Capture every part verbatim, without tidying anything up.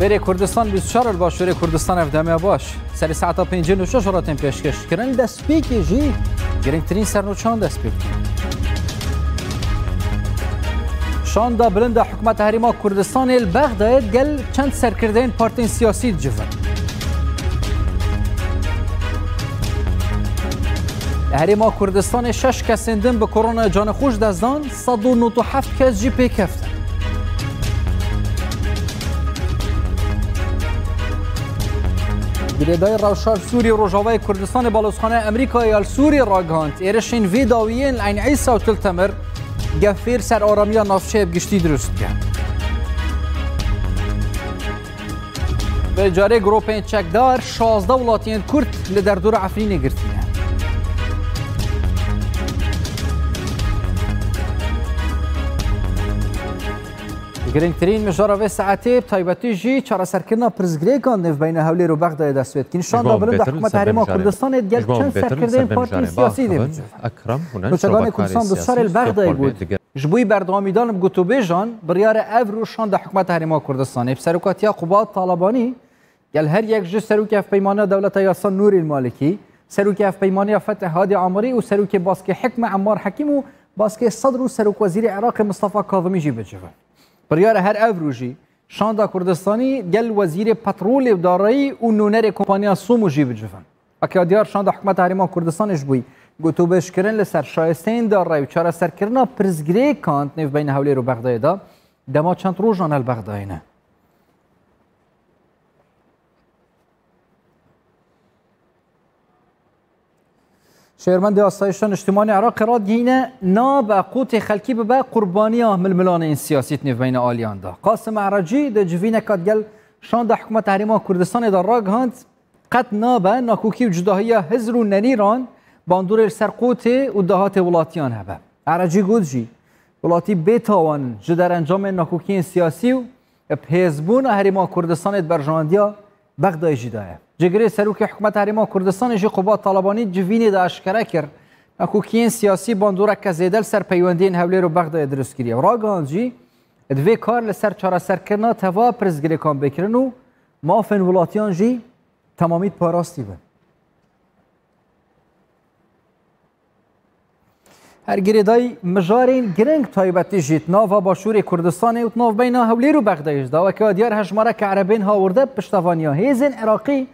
Berê Kurdistan bîst û çar li başûrê Kurdistan ev deme baş. Serê saeta pêncê nûçe ji we re tên pêşkêş kirin. Destpêkê jî girîngtirîn sernûçan dest pê dikin. Şanda bilind a hikûmeta Herêma Kurdistanê li Bexdayê digel çend serkirdeyên partiyên siyasî dicivin. Li Herêma Kurdistanê şeş kesên din bi koronaya canê xwe ji dest dan, sed û nod û heft kes jî pêkeftin. Girêdayî rewşa li Sûriyê û Rojavayê Kurdistanê Balozxaneya Amerîkayê ya li Sûriyê ragihand, êrişên vî dawiyên li Eyn Îsa û Til Temir gefê li ser aramiya navçeyê bi giştî dirust dike. Vê carê grûpên çekdar şazdeh welatiyên Kurd li derdora Efrînê girtî ne. Girîngtirîn mijara vê saetê, bi taybetî jî çareserkirina pirsgirêkan nêvbeyna Hewlêr û Bexdayê dest pê dikin. Şanda bilind a hikûmeta Herêma Kurdistanê digel çend serkirdeyên partiyên siyasî dê bicivin. Nûçeganê Kurdistan di şarê li Bexdayê got, ji bo berdewamîdan bi gotûbêjan, biryar e ev rû şanda hikûmeta Herêma Kurdistanê bi serokatiya Qubat Talabanî, gel her yek ji Serokê Hevpeymaniya Dewleta Yasa Nûrî Malikî, Serokê Hevpeymaniya Fetih Hadî Amirî û Serokê Baskê Hikme Emmar Hekîm û Baskê Sedr û Serokwezîrê Iraqê Mistefa Kazimî jî bicivin. Biryar e her ev rû jî Şanda Kurdistanî gel Wezîrê Petrolê û Darayî û nûnerê Kompaniya Somo jî bicivin. Weke diyar, şanda hikûmeta Herêma Kurdistanê ji bo gotûbêjkirin li ser şayisteyên darayî û çareserkirina pirsgirêkan nêvbeyna Hewlêr û Bexdayê de dema çend rojan e li Bexdayê ne. Şêrmendê Asayişa Niştimanî Iraqê radigihîne, nabe qûtê xelkî bibe qurbaniya milmilanên siyasî di nêvbeyna aliyan de. Qasim Erecî di civîneka digel şanda hikûmeta Herêma Kurdistanê de ragihand, qet nabe nakokî û cudahiya hizr û nenîran bandorê li ser qûtê û dahatê welatiyan hebe. Erecî got jî, welatî bê tawan ji derencamên nakokiyên siyasî û bi hêzbûna Herêma Kurdistanê di berjewendiya Bexdayê jî daye. Cîgirê Serokê Hikûmeta Herêma Kurdistanê jî Qubat Talabanî civînê de eşkere kir, nakokiyên siyasî bandoreke zêde li ser peywendiyên Hewlêr û Bexdayê dirust kiriye û ragihand jî, divê kar li ser çareserkirina teva pirsgirêkan bê kirin û mafên welatiyan jî temamî parastî bin. Her girêdayî mijarên girîng taybetî jî di nava Başûrê Kurdistanê û di navbeyna Hewlêr û Bexdayê jî de, weke diyar hejmareke erebên hawirde bi piştevaniya hêzên Iraqî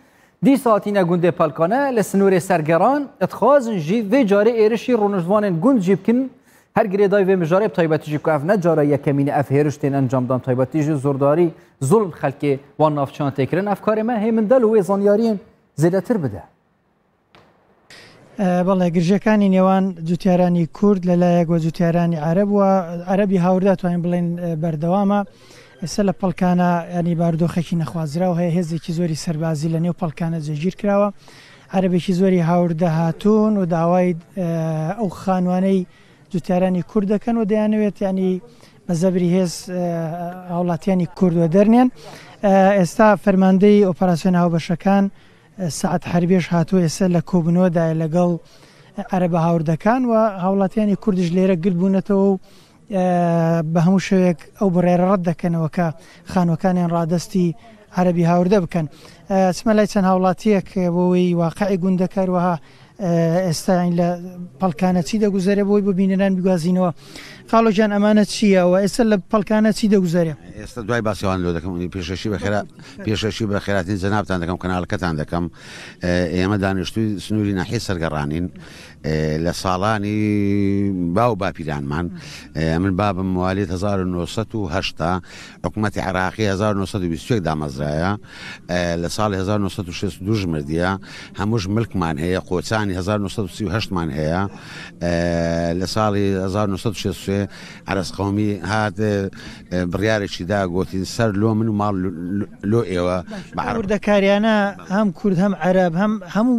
dîsa hatîne gundê Pelkane li sinûrê Sergeran, dixwazin jî vê carê êrişî rûniştvanên gund jî bikin. Her girêdayî vê mijarê bi taybetî jî ku ev ne cara yekemîn e ev hêriş tên encamdan, taybetî jî zordarî, zulm xelkê wan navçeyan tê kirin. Ev karê me hê min del û wê zanyariyên zêdetir bide. ئە، بەڵێ، گرژەکانی نێوان جوتیارانی کورد لە لایەک و جوتیارانی عەرەب و عەرەبی هاوردە توانین بڵێن، ئە، بەردەوامە. ئێستا لە پەڵکانە، ینی، بارودۆخێکی نەخوازراو هەیە، هێزێکی زۆری سەربازی لە نێو پەڵکانە جێگیر کراوە. عەرەبێکی زۆری هاوردە هاتوون و داوای، ئە، ئەو خانوانەی جوتیارانی کورد دەکەن و دەیانەوێت، ینی، بە زەبری هێز، ئە، هاوڵاتیانی کورد وەدەرنێن. ئە، ئێستا فەرماندەی ئۆپەراسیۆنە هاوبەشەکان، ئە، سەعد حەربیش هاتووە، ئێستا لە کۆبوونەوەدایە لەگەڵ عەرەبە هاوردەکان و هاوڵاتیانی کوردیش لێرە گرد بوونەتەوە و، ئە، بە هەموو شێوەیەک ئەو بڕیارە ڕەت دەکەنەوە کە خانووەکانیان ڕادەستی عەرەبی هاوردە بکەن. ئە، چمە لای چەند هاوڵاتیەک بۆ ئەوەی واقعی گوندەکە، هەروەها، ئە، ئێستا لە پەڵکانە چی دەگوزەرێ بۆی بۆ بینەران بگوازینەوە. خاڵۆ گیان، ئەمانە چییە و ئێستا لە پەڵکانە چی دەگوزەرێ؟ ئێستا دوای باسیوان لۆ دەکەم، پێشەشی بە خێرا-، پێشەشی بە خێراتین جەنابتان دەکەم، کەناڵەکەتان دەکەم. ئێمە دانیشتووی سنووری ناحیە سەرگەڕانین. لە ساڵانی باو باپیرانمان، من بابم موالید هەزار و نۆ سەد و هەشتا، حکوومەتی عێراقی هەزار و نۆ سەد و بیست و یەک دامەزرایە، لە ساڵی هەزار و نۆ سەد و شەست و دوو ژمردیە، هەمووش ملکمان هەیە، قۆچانی هەزار و نۆ سەد و سی و هەشت مان هەیە، لە ساڵی هەزار و نۆ سەد و شەست و سێ عەرەز قەومی هات، بڕیارێکی دا، گوتی، سەر لۆ من و ماڵ لۆ ئێوە. بە عەرەب. وردەکاریانە هەم کورد، هەم عەرەب، هەم هەموو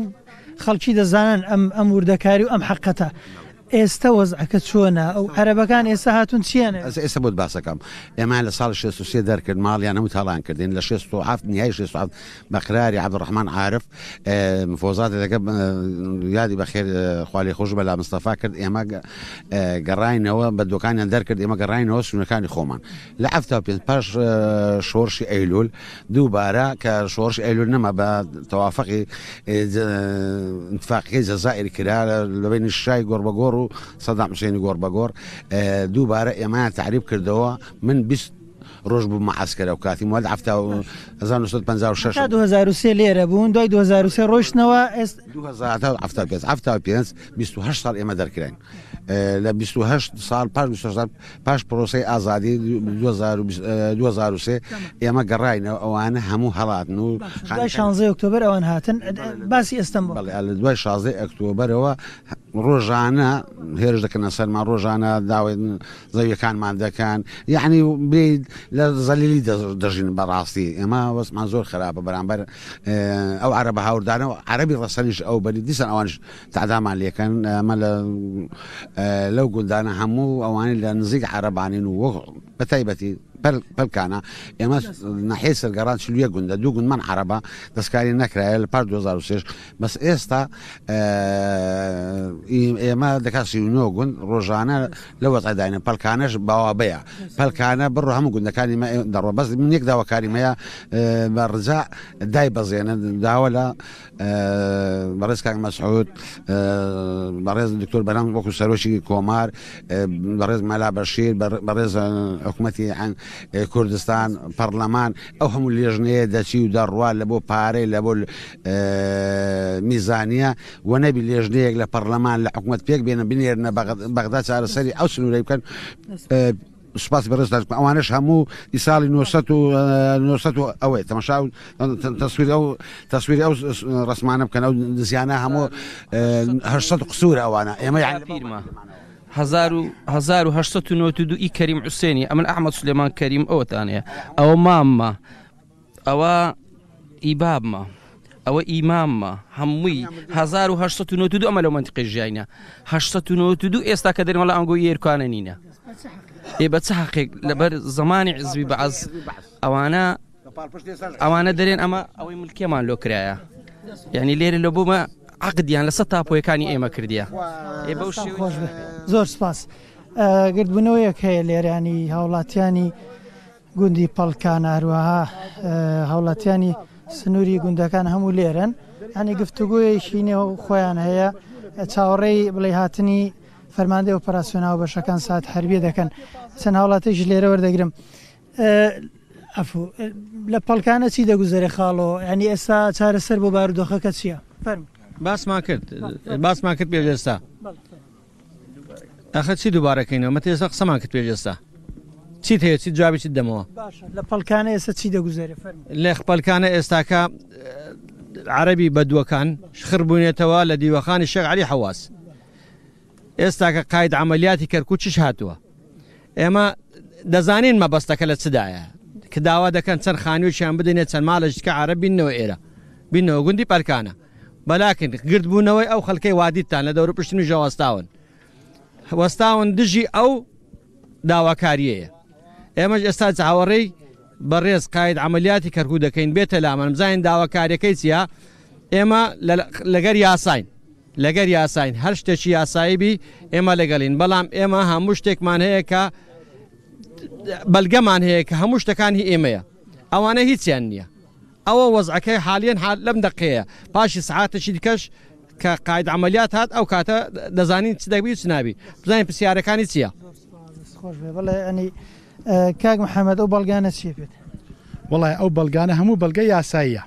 خەڵکی دەزانن ئەم، ئەم وردەکاری و ئەم حەقەتە. ئێستا وەزعەکە چۆنە؟ ئەو عەرەبەکان ئێستا هاتوون چییانە؟ ئێستا بۆت باسەکەم. ئێمە لە ساڵ شێست و سێ دەرکرد، ماڵیان هەموو تاڵان کردین. لە شێست و حەفت، نیهای شێست و حەفت، بە قراری عەبدولڕەحمان عارف، ئێ، مفۆزاتێکە، ئێ، یادی بەخێر، ئێ، خوا لێ خۆش بە لا مستەفا کرد. ئێمە گە-، ئێ، گەڕاینەوە، بە دۆکانیان دەرکرد، ئێمە گەڕاینەوە سنوورەکانی خۆمان. لە حەفتا و پێنج پاش، ئێ، شۆڕشی ئەیلول، دووبارە کە شۆڕشی ئەیلول نەما بە تەوافەقی، ئێ، جە-، ئینتفاقیەکەی جەزائیر کرا لە، لە بینی شای گۆڕبەگۆڕ و سەدام حوسێنی گۆڕبەگۆڕ، ئێ، دووبارە ئێمەیان تەعریب کردەوە. من بیست ڕۆژ بووم معسکەر ئەو کاتی، موال حەفتا و هەزار و نۆ سەد و پەنجا و شەش. هەتا دوو هەزار و سێ لێرە بوون، دوای دوو هەزار و سێ ڕۆشتنەوە، ئێست- دوو هەزار هەتا و حەفتا و پێنج، حەفتا و پێنج، بیست و هەشت ساڵ ئێمە دەرکراین. ئێ، لە بیست و هەشت ساڵ، پاش بیست و هەشت ساڵ، پاش پرۆسەی ئازادی، دوو هەزار و بیست، ئێ، دوو هەزار و سێ، تەمام. ئێمە گەڕاینەوە، ئەوانە هەموو هەڵاتن و باشە، خان-، دوای شانزەی ئۆکتۆبەر ئەوان هاتن. بەڵێ، بەڵێ. باسی ئێستەم بۆ. بەڵێ، لە دوای شانزەی ئۆکتۆبەرەوە ڕۆژانە هێرش دەکەنە سەرمان، ڕۆژانە داوای زەویەکانمان دەکەن. یعنی، بێ لە زەلیلی دە-، دەژین بەڕاستی. ئێمە وەزعمان زۆر خراپە بەرامبەر، ئێ، ئەو عەرەبە هاوردانە و عەرەبی ڕەسەنیش ئەو بەری دیسان ئەوانش تەعدامان لێکەن. ئێمە لە، ئێ، لەو گوندانە هەموو ئەوانەی لە نزیک عەرەبانین و وەک بە تایبەتی پەل-، پەلکانە. ئێمە ناحیەی سەرگەڕان چل و یەک گوندە، دوو گوندمان عەرەبە، دەستکاری نەکرایە لە پاش دوو هەزار و سێ. بەس ئێستا، ئێ، ئی-، ئێمە دەکا سی و نۆ گوند ڕۆژانە لە وەزعداینە. پەلکانەش باوابەیە. پەلکانە بڕۆ هەموو گوندەکانی مە-، دەڕۆ. بەس من یەک داواکاریم هەیە، ئێ، بە ڕجا دای بەزێنە داوە لە، ئێ، بەڕێز کاک مەسعود، ئێ، بەڕێز دکتۆر بەرام وەکو سەرۆکی کۆمار، ئێ، بەڕێز مەلا بەشیر، بەڕ-، بەڕێز، ئێ، حکوومەتی عەن-، ئێ، کوردستان، پەرلەمان، ئەو هەموو لێژنەیە دەچی و دەڕوا لە بۆ پارەی، لە بۆ، ئێ، میزانیە، و نەبی لێژنەیەک لە پەرلەمان، لە حکوومەت پێک بێنە، بنێرنە بەغ-، بەغدا چارەسەری ئەو سنوورەی بکەن. ئێ، سوپاس بەڕێزتان، ئەوانش هەموو ئی ساڵی نۆ سەد و، ئێ، نۆ سەد و ئەوەیە، تەماشا و ت-، تەسویری ئەو، تەسویری ئەو س-، س-، ڕسمانە بکەن، ئەو زیانە هەموو، ئێ، هەشت سەد قسوورە ئەوانە. ئێمە یعنی پیرمە. هەزار و، هەزار و هەشت سەد و نەوەد و دوو ئی کەریم حوسێنی، ئەمن ئەحمەد سولێمان کەریم ئەوەتان هەیە. ئەوە ماممە. ئەوە ئیبابمە. ئەوە ئیماممە. هەمووی هەزار و هەشت سەد و نەوەد و دوو ئەمە لەو مەنتیقەی ژیاینە. هەشت سەد و نەوەد و دوو ئێستا کە دەرێن وەڵا ئەنگۆ یێرکانە نینە. ئێ بە چ حەقێک؟ لەبەر زەمانی عزبی بەعز ئەوانە، ئەوانە دەرێن ئەمە ئەوەی ملکێمان لۆ کرایە. یعنی لێرە لە بۆمە عەقدیان لەسەر تاپۆیەکانی ئێمە کردیە. ئێ بەو شێوەی خۆش بێ. زۆر سپاس. ئە، گردبوونەوەیەک هەیە لێرە، ینی هاوڵاتیانی گوندی پەڵکانە، هەروەها، ئە، هاوڵاتیانی سنووری گوندەکان هەموو لێرەن. ینی گفتوگویەکی نێو خۆیان هەیە. چاوەڕێی بڵێ هاتنی فەرماندەی ئۆپەراسیۆنە و بەشەکان سات حربیە دەکەن. چەند هاوڵاتیش لێرە وەردەگرم. ئە، عەفو، ئە، لە پەڵکانە چی دەگوزەرێ خاڵۆ؟ ینی ئێستا چارەسەر بۆ بارودۆخەکە چییە؟ فەرمو. باسمان کرد. باسمان کرد پێش ئێستا. بەڵێ. ئەخە چی دووبارەکەینەوە؟ مە تێستا قسەمان کرد پێش ئێستا. چیت هەیە؟ چی جوابی چیت دەمەوە؟ باشە، لە پەڵکانە ئێستا چی دەگوزەرێ؟ فەرمو. لە پەڵکانە ئێستاکە، ئێ، عەرەبی بەدووەکان خڕبوونێتەوە لە دیوەخانی شێخ عەلی حەواس. ئێستا کە قاید عەمەلیاتی کەرکووکیش هاتووە. ئێمە دەزانین مەبەستەکە لە چدایە، کە داوا دەکەن چەند خانوویەکیان بدەینێ، چەند ماڵێکی دیکە عەرەب بیننەوە ئێرە، بیننەوە گوندی پەلکانە. بەلاکن گردبوونەوەی ئەو خەڵکەی وادیتان لە دەور پشتنی ژەوەستاون، وەستاون دژی ئەو داواکاریەیە. ئێمەش ئێستا چاوەڕێی بەڕێز قاید عەمەلیاتی کەرکووک دەکەین، بێتە لامان، بزانین داواکاریەکەی چییە. ئێمە لە، لەگەر یاساین، لەگەر یاساین، هەر شتێکی یاسایی بی، ئێمە لەگەڵین. بەڵام ئێمە هەموو شتێکمان هەیە کە بەلگەمان هەیە کە هەموو شتەکان هی ئێمەیە. ئەوانە هیچیان نییە. ئەوە وەزعەکەی حالیەن حال لەم دەقەیە. پاشی سەعاتێکی دیکەش کە قاید عەمەلیات هات، ئەو کاتە دەزانین چ دەبی و چ نابی. بزانین پرسیارەکانی چییە. خۆش بێ. بەڵێ، ئەنی، ئە، کاک محەممەد، ئەو بەڵگانە چیە پێت؟ وەڵای، ئەو بەڵگانە هەموو بەڵگە یاساییە.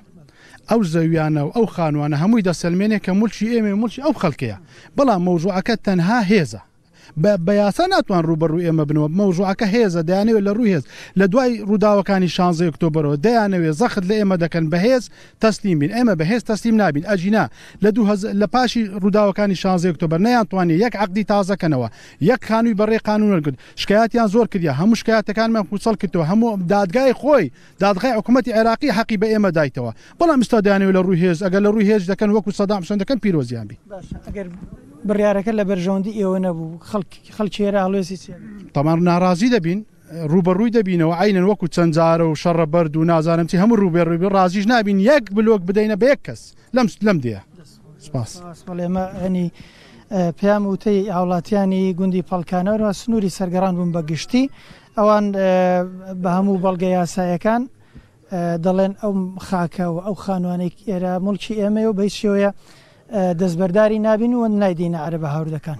ئەو زەویانە و ئەو خانوانە هەمووی دەسەلمێنێ کە مولکی ئێمە و مولکی ئەو خەڵکەیە. بەڵام مەوزوعەکە تەنها هێزە. بە، بە یاسا ناتوان ڕوبەڕوو ئێمە بنەوە. مەوزوعەکە هێزە، دەیانەوێت لە ڕووی هێز، لە دوای ڕووداوەکانی شانزەی ئۆکتۆبەرەوە، دەیانەوێت زەخت لە ئێمە دەکەن، بە هێز تەسلیم بین. ئێمە بە هێز تەسلیم نابین. ئەجینا لە دوو هەزار، لە پاشی ڕووداوەکانی شانزەی ئۆکتۆبەر نەیانتوانێ یەک عەقدی تازە کەنەوە، یەک خانووی بەڕێ قانون وەرگرت. شکایەتیان زۆر کردیە، هەموو شکایەتەکانمان پوچەڵ کردەوە، هەموو دادگای خۆی، دادگای حکوومەتی عێراقی حەقی بە ئێمە دایتەوە. بەڵام ئێستا دەیانەوێت لە ڕووی هێز، ئەگەر لە ڕووی هێز دەکەن، وەکو سەدام حوسێن دەکەن، پیرۆزیان بی. باشە، ئەگەر بڕیارەکە لە بەرژەوەندی ئێوە نەبوو، خەڵک-، خەڵکی هێرە هەڵوێستی چێ؟ تەمان ناڕازی دەبین، ڕوبەڕووی دەبینەوە، عینەن وەکو چەند جارە و شەڕە بەرد و نازانم چی، هەموو ڕوبەڕووی بین، ڕازیش نابین یەک بلۆک بدەینە بە یەک کەس لەم، لەم دێ. سپاس. سپاس. بەڵێ، ئێمە هەنی، ئە، پەیام وتەی هاوڵاتیانی گوندی پەڵکانەوە سنووری سەرگەڕان بوون بە گشتی. ئەوان، ئە، بە هەموو بەڵگە یاسایەکان، ئە، دەڵێن ئەو خاکە و ئەو خانوانێک ئێرە مڵکی ئێمەیە و بە هیچ شێوەیە، ئە، دەستبەرداری نابین و نایدینە عەرەبە هاوردەکان.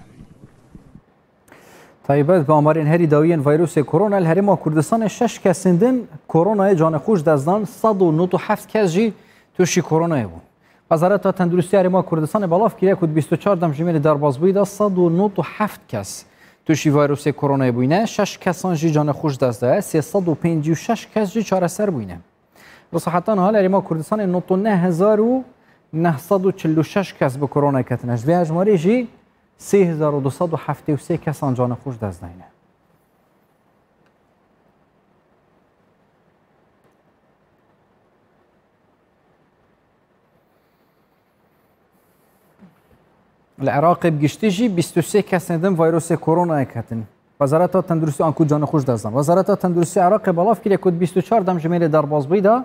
تایبەت بە ئامارên herî dawiyên vîrusê korona li Herêma Kurdistanê şeş kesên din koronayê canê xwe ji dest dan, sed û nod û heft kes jî tûşî koronayê bûn. Wezareta Tenduristiya Herêma Kurdistanê belav kiriye ku di bîst û çar demjimêrê derbasbûyî de sed û nod û heft kes tûşî vîrusê koronayê bûyne, şeş kesan jî canê xwe ji dest daye, sê sed û pêncî û şeş kes jî çareser bûyne. Wisa heta niha li Herêma Kurdistanê nod û neh hezar û neh sed û çil û şeş kes bi koronayê ketine. Ji vê hejmarê jî sê hezar û du sed û heftê û sê kesan canê xwe ji dest dayne. Li Iraqê bi giştî jî bîst û sê kesên din vîrusê koronayê ketin. Wezareta Tenduristî anku canê xwe ji dest dan. Wezareta Tenduristî Iraqê belav kiriye ku di bîst û çar demjimêrê derbasbûyî de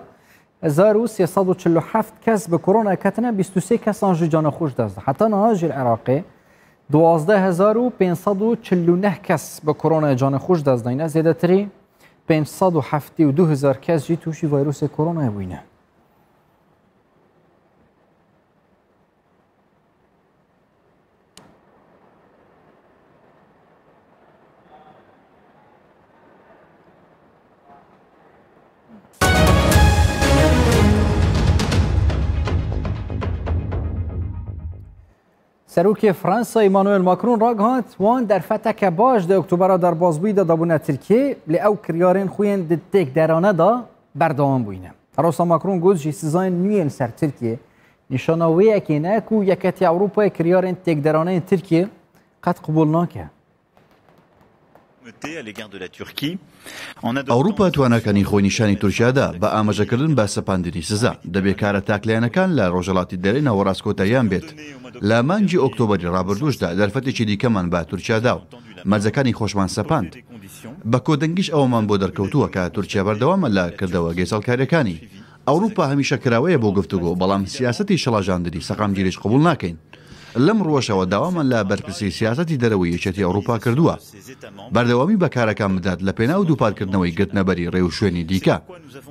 hezar û sê sed û çil û heft kes bi koronayê ketine, bîst û sê kesan jî canê xwe ji dest dan. Heta niha jî li Iraqê duwazdeh hezar û pênc sed û çil û neh kes bi koronayê canê xwe ji dest dayne. Zêdetirî pênc sed û heftê û du hezar kes jî tûşî vîrusê koronayê bûyne. Serokê Fransa Emmanuel Macron ragihand, wan derfeteke baş di Oktobera derbasbûyî de dabûne Tirkiyê, lê ew kiryarên xwe yên di têkderane de berdewam bûyîne. Her wisa Macron got, jî sizayên nû yên li ser Tirkiyê nîşana wê yekê ne ku Yeketiya Ewropayê kiryarên têkderaneyên Tirkiyê qet qibûl nake. Ewropa تواناکانی خۆی نیشانی تورکیا دا بە ئاماژەکردن بە سەپاندنی سزا. دەبێ کارە تاکلایەنەکان لە ڕۆژهەڵاتی دەرەی ناوەڕاست کۆتاییان بێت. لە مانگی ئۆکتۆبەری ڕابردووشدا دەرفەتێکی دیکەمان بە تورکیا دا و مەرجەکانی خۆشمان سەپاند. بە کۆدەنگیش ئەوەمان بۆ دەرکەوتووە کە تورکیا بەردەوامە لە کردەوە گێچەڵکاریەکانی. ئەوروپا هەمیشە کراوەیە بۆ گفتوگۆ، بەڵام سیاسەتی شڵەژاندنی سەقامگیریش قبول ناکەین. لەم ڕووەشەوە داوامان لە بەرپرسی سیاسەتی دەرەوەی یەکێتی ئەوروپا کردووە بەردەوامی بە کارەکان بدات لە پێناو دووپاتکردنەوەی گرتنەبەری ڕێوشوێنی دیکە.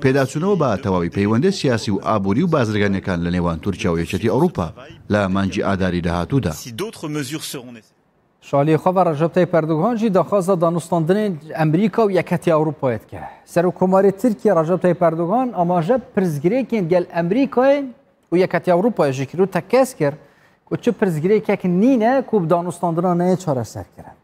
پێداچوونەوە بە تەواوی پەیوەندە سیاسی و ئابووری و بازرگانیەکان لە نێوان تورکیا و یەکێتی ئەوروپا لە مانگی ئاداری داهاتوودا. Şaliyê xwe ve Recep Tayyip Erdogan jî daxwaza danûstandinên Amerîka û Yeketiya Ewropayê dike. Serokkomarê Tirkiye Recep Tayyip Erdogan amaje pirsgirêkên gel Amerîkayê û Yeketiya Ewropayê jî kir û tekez kir ku çi pirsgirêkek nîne ku bi danûstandina neyê çareserkirin.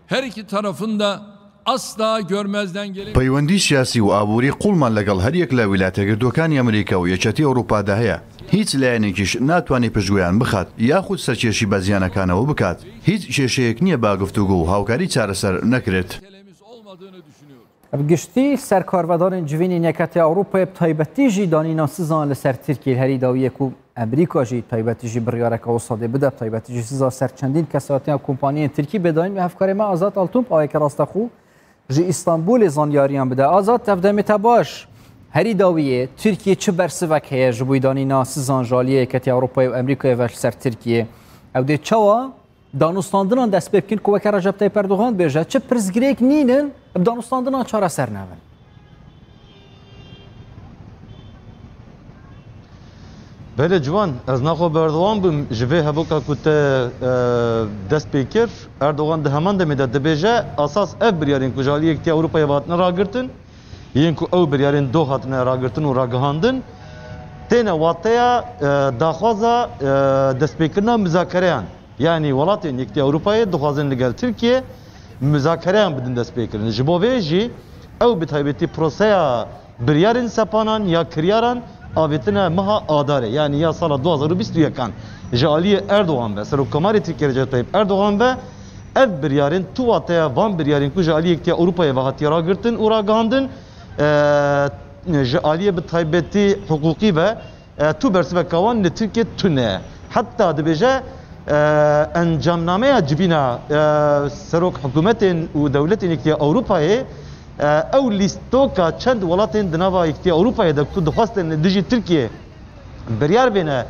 Her iki tarafın da asla görmezden gelemeyeceği پەیوەندی سیاسی و ئابووری قووڵمان لەگەڵ هەر یەک لە ویلایەتە یەکگرتووەکانی ئەمریکا و یەکێتی ئەوروپادا هەیە. هیچ لایەنێکیش ناتوانێ پشتگوێیان بخات یاخود سەرکێشی بە زیانەکانەوە بکات. هیچ کێشەیەک نییە با گفتوگۆ و هاوکاری چارەسەر نەکرێت. Bi giştî ser karvedanên civînên Yeketiya Ewropayê, bi taybetî jî danîna sizan li ser Tirkiyê, li herî dawiyê ku Amerîka jî taybetî jî biryareke wisa dê bide, bi taybetî jî siza ser çendîn kesatiyan, kompaniyên Tirkî bê dayîn. Hevkarê me Azad Altunp, aweke rastexû ji Îstanbulê zanyariyan bide. Azad, ev demê te baş. Herî dawiyê, Tirkiye çi bersivek heye ji bo danîna sizan ji aliyê Yeketiya Ewropayê û Amerîkayê ve li ser Tirkiye? Ew dê çawa danûstandinan dest pê bikin ku weke Recep Tayyip Erdogan dibêje, çi pirsgirêk nînin, bi danûstandinan çareser nebin? Belê Ciwan, ez naxwe berdewam bim ji vê hevûka ku te, e, dest pê kir. Erdogan di heman demê de dibêje, esas ev biryarên ku ji alî Yekîtiya Ewropayê ve hatine ragirtin, yên ku ew biryarên doh hatine ragirtin û ragihandin, têne wateya, e, daxwaza, e, destpêkirina muzakereyan. Yanî welatên Yekîtiya Ewropayê dixwazin li gel Tirkiye muzakereyan bidin destpêkirin. Ji bo vê jî ew bi taybetî proseya biryarên sepanan ya kiryaran avêtine meha Adarê, yanî ya sala du hazar û bîst û yekan ji aliyê Erdogan ve, Serokkomarê Tirkiye Recep Tayyip Erdogan ve ev biryarên tu wateya van biryarên ku ji aliyê Yekîtiya Ewropayê ve hatiye ragirtin û ragihandin, e, ji aliyê bi taybetî hiqûqî ve, e, tu bersiveka wan li Tirkiye tune. Heta dibêje, E, encamnameya civîna, e, serok hikûmetên û dewletên Yekîtiya Ewropayê, e, ew lîstoka çend welatên di nava Yekîtiya Ewropayê de ku dixwestin li dijî Tirkiyê biryar bêne,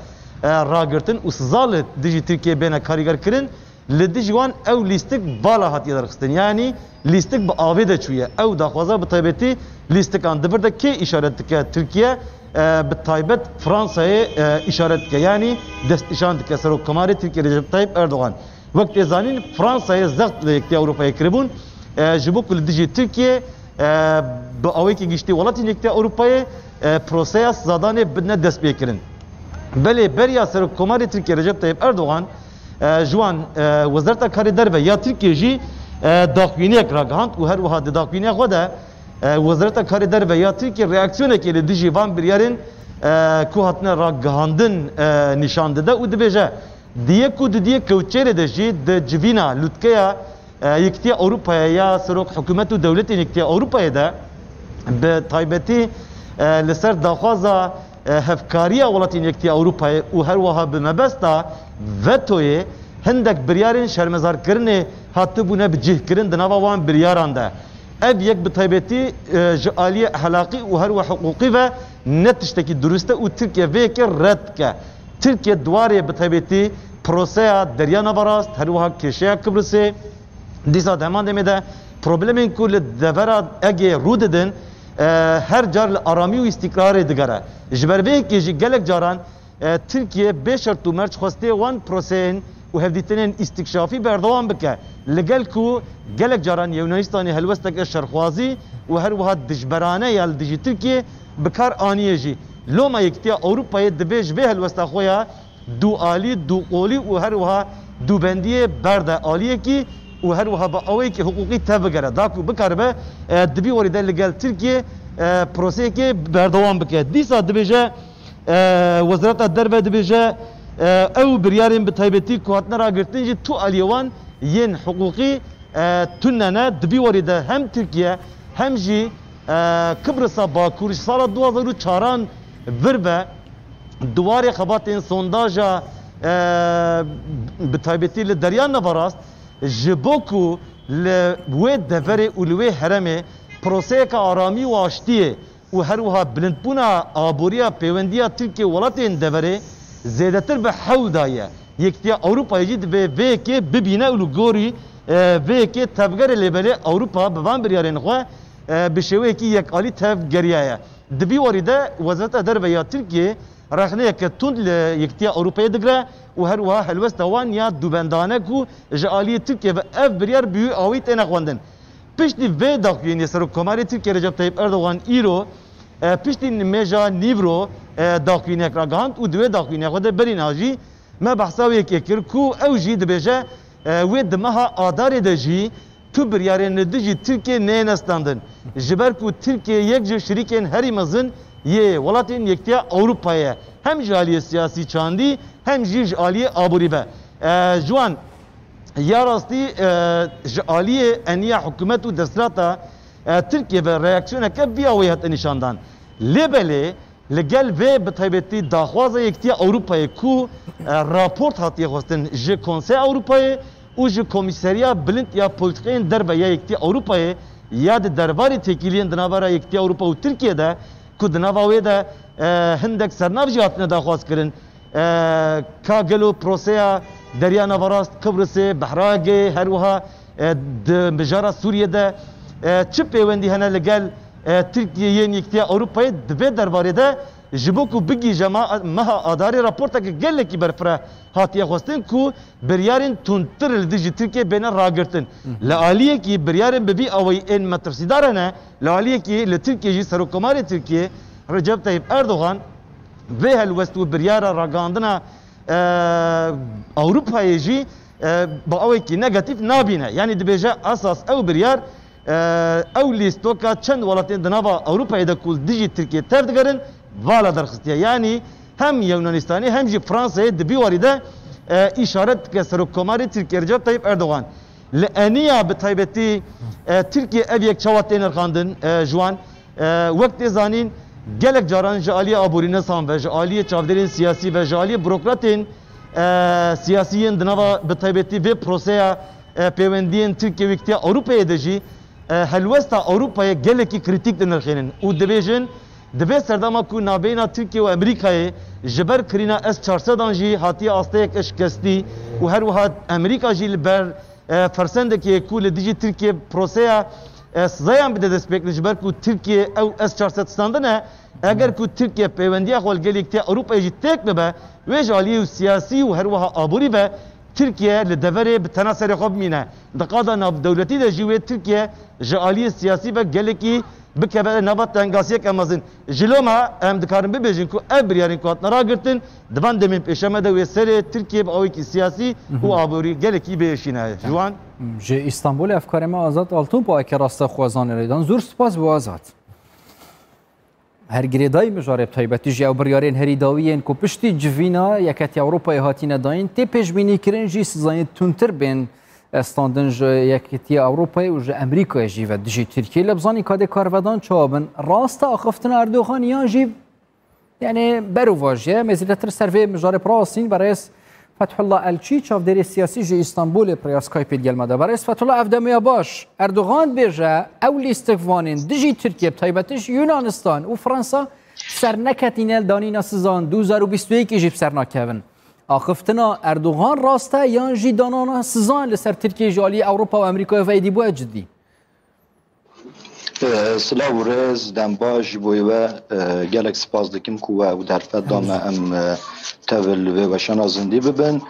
e, ragirtin û siza li dijî Tirkiyê bêne karîgerkirin, li dijî wan ew lîstik vala hatiye derxistin. Yanî lîstik bi avê de çûye. Ew daxwaza bi taybetî lîstikan di vir de kê îşaret dike? Tirkiye, e, bi taybet Fransayê, e, îşaret dike. Yanî destnîşan dike. Serokkomarê Tirkiye Recep Tayyip Erdogan, wek tê zanîn, Fransayê zext li Yekîtiya Ewropayê kiribûn, e, ji bo ku li dijî Tirkiye, e, bi awayekî giştî welatên Yekîtiya Ewropayê, e, proseya sizadanê bidine destpêkirin. Belê beriya Serokkomarê Tirkiye Recep Tayyip Erdogan, e, ji wan, e, Wezareta Karê Derve ya Tirkiye jî, e, daxuyaniyek ragihand û her wiha di daxuyaniya xwe de, e, Wezareta Karê Derve ya Tirkiye reaksiyonekê li dijî van biryarên, e, ku hatine ragihandin, e, nîşan dide û dibêje, di yek û dudiyê kewçeyê de jî di civîna lûtkeya, e, Yekîtiya Ewropayê ya serok hikûmet û dewletên Yekîtiya Ewropayê de bi taybetî, e, li ser daxwaza, e, hevkariya welatên Yekîtiya Ewropayê û her wiha bi mebesta vetoyê hindek biryarên şermezarkirinê hatibûne bicihkirin di nava wan biryaran de. Ev yek bi taybetî, e, ji aliyê ehlaqî û her wiha hiqûqî ve ne tiştekî durust e û Tirkiye vê yekê red dike. Tirkiye di warê bi taybetî proseya Derya Neverast, her wiha kêşeya Kibrisê, dîsa di heman demê de problemên ku li devera Egeyê rû didin, e, her car li aramî û îstîkrarê digere. Ji ber vê yekê jî gelek caran, e, Tirkiye bê şert û merc xwestiye wan proseyên û hevdîtinên îstikşafî berdewam bike. Li gel ku gelek caran Yunanistanê helwesteke şerxwazî û her wiha dijberane ya li dijî Tirkiye bi kar aniye jî. Loma Yekîtiya Ewropayê divê ji vê helwesta xwe ya dualî, duqolî û her wiha dubendiyê berde aliyekî û her wiha bi awayekî hiqûqî tevbigere, da ku bikaribe, e, di vî warî de li gel Tirkiye, e, proseyekê berdewam bike. Dîsa dibêje, e, Wezareta Derve dibêje, e, ew biryarên bi taybetî ku hatine ragirtin jî tu aliyê wan yên hiqûqî, e, tune ne. Di vî warî de hem Tirkiye hem jî, e, Kibrisa Bakur ji sala du hazar û çaran vir ve di warê xebatên sondaja, e, bi taybetî li Derya Neverast, ji bo ku li wê deverê û li wê heremê proseyeke aramî û aştiyê û her wiha bilindbûna aboriya pêwendiya Tirkiye welatên deverê zêdetir bi hewl daye. Yekîtiya Ewropayê jî divê vê yekê bibîne û li gorî, e, vê yekê tevgere, lê belê Ewropa bi van biryarên xwe, e, bi şêweyekî yekalî tevgeriyaye. Di vî warî de Wezareta Derve ya Tirkiyê rexneyeke tund li Yekîtiya Ewropayê digire û her wiha helwesta wan ya dubendane ku ji aliyê Tirkiyê ve ev biryar bi wî awî têne xwendin. Piştî vê daxuyaniyê Serokkomarê Tirkiyê Recep Tayyip Erdogan îro, e, piştî nimêja nîvro, e, daxuyaniyek ragihand û di wê daxuyaniya xwe de berî niha jî me behsa wê yekê kir ku ew jî dibêje, e, wê di meha Adarê de jî tu biryarên li dijî Tirkiyê neyêne standin. Ji ber ku Tirkiye yek ji şirîkên herî mezin yê welatên Yekîtiya Ewropayê ye. Hem ji aliyê siyasî çandî hem jî ji aliyê aborî ve. E, ji wan ya rastî, e, ji aliyê eniya hikûmet û desthilata, e, Tirkiye ve reaksiyoneke vî awayî hate nîşandan. Lê belê li gel vê bi taybetî daxwaza Yekîtiya Ewropayê ku, e, raport hatiye xwestin ji Konseya Ewropayê û ji Komîseriya Bilind ya Polîtîkayên Derve ya Yekîtiya Ewropayê ya di derbarê têkiliyên di navbera Yekîtiya Ewropa û Tirkiye de ku di nava wê de, e, hindek sernav jî hatine daxwazkirin, e, ka gelo proseya Derya Neverast, Qibrisê, Behra Egeyê, her wiha, e, di mijara Sûriyê de, e, çi pêwendî hene li gel, e, Tirkiye yên Yekîtiya Ewropayê? Di vê derbarê de ji bo ku bigihîje ma-, meha Adarê raporteke gelekî berfireh hatiye xwestin ku biryarên tundtir li dijî Tirkiye bêne ragirtin. Li aliyekî biryarên bi vî awayî ên metirsîdar hene, li aliyekî li Tirkiye jî Serokkomarê Tirkiye Recep Tayyip Erdogan vê helwest û biryara ragihandina, e, Ewropayê jî, e, bi awekî negatîf nabîne. Yanî dibêje esas ew biryar, e, ew lîstoka çend welatên di nava Ewropayê de ku dijî Tirkiye tev digerin, vala derxistiye. Yanî hem Yunanistanê hem jî Fransayê di vî warî de, e, îşaret dike Serokkomarê Tirkiye Recep Tayyip Erdogan. Li eniya bi taybetî, e, Tirkiye ev yek çawa tê nirxandin, e, ji wan? E, wek tê zanîn, gelek caran ji aliyê aborînesan ve, ji aliyê çavdêrên siyasî ve, ji aliyê burokratên, E, siyasiyên di nava bi taybetî vê proseya, e, pêwendiyên Tirkiye û Yekîtiya Ewropayê de jî, e, helwesta Ewropayê gelekî krîtîk dinirxînin û dibêjin, di vê serdema ku navbeyna Tirkiye û Amerîkayê ji ber kirîna S çar sed an jî hatiye asteyek şikestî û her wiha Amerîka jî li ber, e, fersendekê ku li dijî Tirkiye proseya, e, sizayan bide destpêkirin, ji ber ku Tirkiye ew S çar sed standine, eger ku Tirkiye peywendiya xwe li gel Yekîtiya Ewropayê jî têk bibe, wê ji aliyê siyasî û her wiha aborî ve Tirkiye li deverê bi tena serê xwe bimîne. Di qada navdewletî de jî wê Tirkiye ji aliyê siyasî ve gelekî bikeve nava tengasiyeke mezin. Ji loma em dikarin bibêjin ku ev biryarên ku hatine ragirtin, di van demên pêşiya me de wê serê Tirkiye bi awekî siyasî û aborî gelekî biêşîne. Ji wan Ji Îstanbulê hevkarê me Azad Altun bo eke raste xwezanê lê dan. Zor spas bo Azad. Her girêdayî mijarê bi taybetî jî ew biryarên herî dawî yên ku piştî civîna Yeketiya Ewropayê hatine dayîn, tê pêşbînîkirin jî sizayên tundtir bên, e, standin ji Yeketiya Ewropayê û ji Amerîkayê jî ve dijî Tirkiyê. Lê bizanî kadê karvedan çawa bin. Rast e axiftina Erdogan yan jî, yani, berovajî ye? Em ê zêdetir ser vê mijarê bi rastîn berêz Fethullah Elçî, çavdêrê siyasî ji Îstanbulê, bi rêya Skypeê digel me de. Berêz Fethullah, ev demoya baş. Erdogan dibêje, ew lîstikvanên dijî Tirkiye, bi taybetî jî Yunanistan û Fransa, ser neketîne li danîna sizan, du hezar û bîst û yekê jî bi ser nakevin. Axiftina Erdogan rast e yan jî danana sizan li ser Tirkiye ji aliyê Ewropa û Amerîkayê ve êdî bûye cidî? E, silav û rêz, dem baş ji bo we, e, gelek spas dikim ku we ew derfet da me em, e, tev li vê weşana zindî bibin.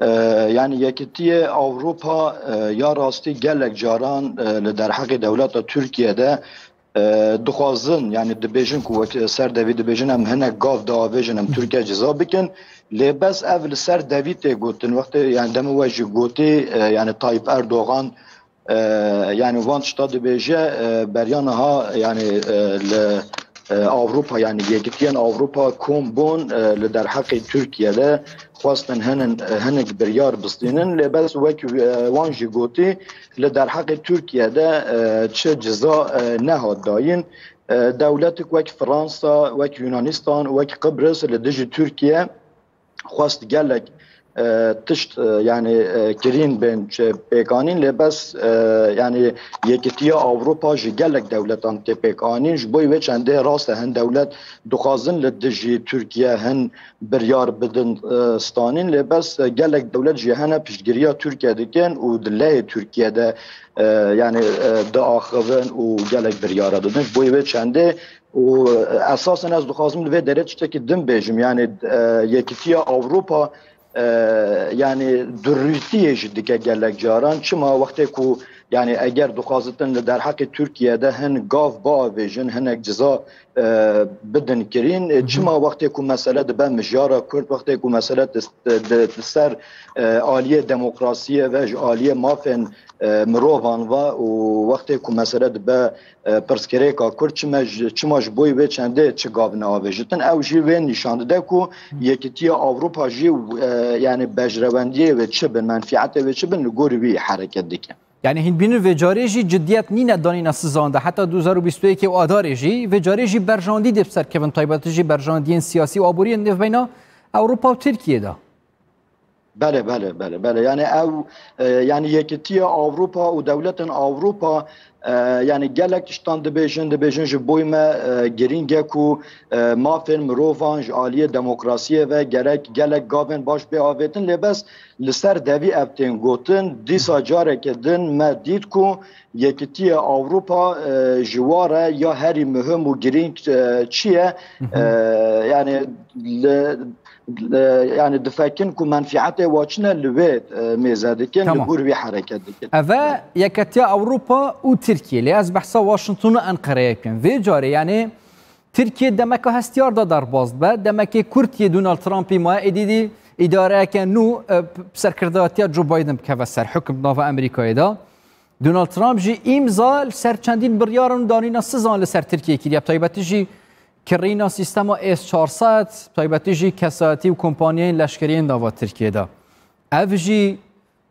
E, yani Yekîtiyê Ewropa, e, ya rastî gelek caran, e, li derheqê dewleta Tirkiye de, e, dixwazin, yani dibêjin ku wek ser devî dibêjin em hinek gav diavêjin, em Tirkiye ciza bikin. Lê bes ev li ser devî tê gotin. Wextê, yani demê we jî gotî, e, yani Tayyip Erdogan, e, yani van tişta dibêje, e, beriya niha yani, e, li, e, Ewropa, yani Yekîtiyên Ewropa kom bûn, e, li derheqê Tirkiye de xwestin hinin, e, hinek biryar bistînin. Lê bes wek, e, wan jî gotî, li derheqê Tirkiye de, e, çi ciza, e, nehat dayîn. E, dewletik wek Fransa, wek Yunanistan, wek Qibris li dijî Tirkiye xwest gelek, e, tişt, e, yani, e, kirîn bên çi pêkanîn, lê bes, e, yani Yekîtiya Ewropa ji gelek dewletan tê pêkanîn. Ji bo wê çendê rast e hin dewlet dixwazin li dijî Tirkiye hin biryar bidin, e, stanîn, lê bes, e, gelek dewlet jî hene piştgiriya Tirkiye dikin û di lehê Tirkiye de, e, yani, e, diaxivin û gelek biryara didin. Ji bo wê çendê û, e, esasen ez dixwazim li vê derê tiştekî din bêjim, yani, e, Yekîtiya Ewropa, e, yani durûtiyê jî dike gelek caran. Çima wextê ku, yani eger dixwazitin li derheqê Tirkiye de hin gav biavêjin, hinek ciza, e, bidin kirîn, e, çima wextê ku mesele dibe mijara Kurd, wextê ku mesele di, di, di ser, e, aliyê demokrasiyê ve ji aliyê mafên, e, mirovan ve û wextê ku mesele dibe, e, pirsgirêka Kurd, çima ji, çima ji bo wê çendê çi gav neavêjitin? Ew jî wê nîşan dide ku Yekîtiya Ewropa jî, e, yani bejrewendiyê wê çi bin, menfîetê wê çi bin, li gor wî hereket dike. Yani hîn bînin vê carê jî cidiyet nîne danîna sizan de, heta du hezar û bîst û yekê û adarê jî, vê carê jî berjandî dê bi ser kevin, taybetî jî berjandiyên siyasî û aboriyên nêvbeyna Ewropa û Tirkiye de. Belê, belê, belê, belê. Yani ew, e, yani Yekîtiya Ewropa û dewletên Ewropa, e, yani gelek tiştan dibêjin, dibêjin ji bo me, e, girîng e ku, e, mafên mirovan ji aliyê demokrasiyê ve gerek gelek gavên baş bê avêtin, lê bes li ser devî ev tên gotin. Dîsa careke din me dît ku Yekîtiya Ewropa, e, ji wa re ya herî muhim û girîng, e, çi ye? E, yani li, li, yani difekin ku menfîetê wa çi ne, li wê, e, mêze dikin, li Tamam. gor wî hereket dikin. Eve Yeketiya Ewropa û Tirkiye, lê ez behsa Washington û Enqereyê bikim. Vê carê yani Tirkiye demeka hestiyar da derbas dibe, demekê kurt yê Donald Trumpî maye, êdî dî îdareyeke nû, e, bi serkirdatiya Joe Biden bikeve ser hukum nava Amerîkayê de. Donald Trump jî îmza li ser çendîn biryaran û danîna sizan li ser Tirkiye kiriye, bi taybetî jî kirîna sîstema S çar sed, bi taybetî jî kesayetî û kompanyayên leşkeriyên nava Tirkiye de. Ev jî,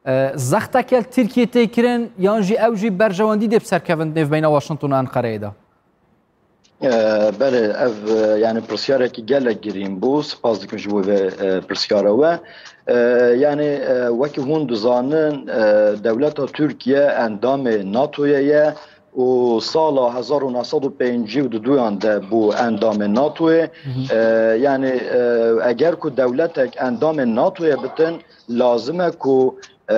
e, zexteke li Tirkiye tê kirin, yan jî ew jî berjewendî dê bi ser kevin nêvbeyna Washington û Enqereyê de? E, belê, ev, e, yani pirsyarekî gelek girîn bû. Spas dikim ji bo vê, e, pirsyara we. E, yani, e, wekî hûn dizanin, e, dewleta Tirkiye endamê NATO'yê ye û sala hezar û neh sed û pêncî û duduyan de bû endamê NATO'yê. E, yani, e, eger ku dewletek endamê NATO'yê bitin, lazim e ku, e,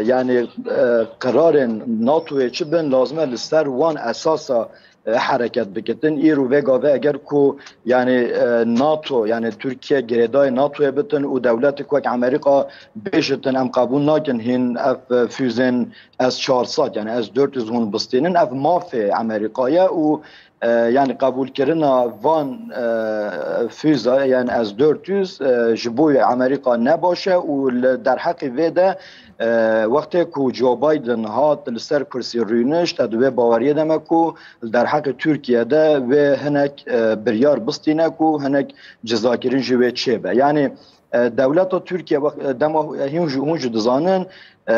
yani, e, qirarên NATO'yê çi bin, lazim e li ser wan esasa e, hereket bikitin. Îro vê gavê eger ku, yani, e, NATO, yani Tirkiye girêdayê NATO'yê bitin û dewletek wek Amerîka bêjitin, em qebûl nakin hîn ev, e, füzên S çar sed, yani S dört yüz hûn bistînin, ev mafê Amerîka ye û, e, yani qebûlkirina van, e, füze, yani S dört yüz, e, ji bo Amerîka ne baş e û li derheqê vê de, e, wextê ku Joe Biden hat li ser kursî rûnişt, e, di wê baweriyê de me ku li derheqê Tirkiye de wê hinek, e, biryar bistîne ku hinek cizakirin ji wê çêbe. Yani, e, dewleta Tirkiye wex-, e, dema, e, hûn jî, hûn jî dizanin, e,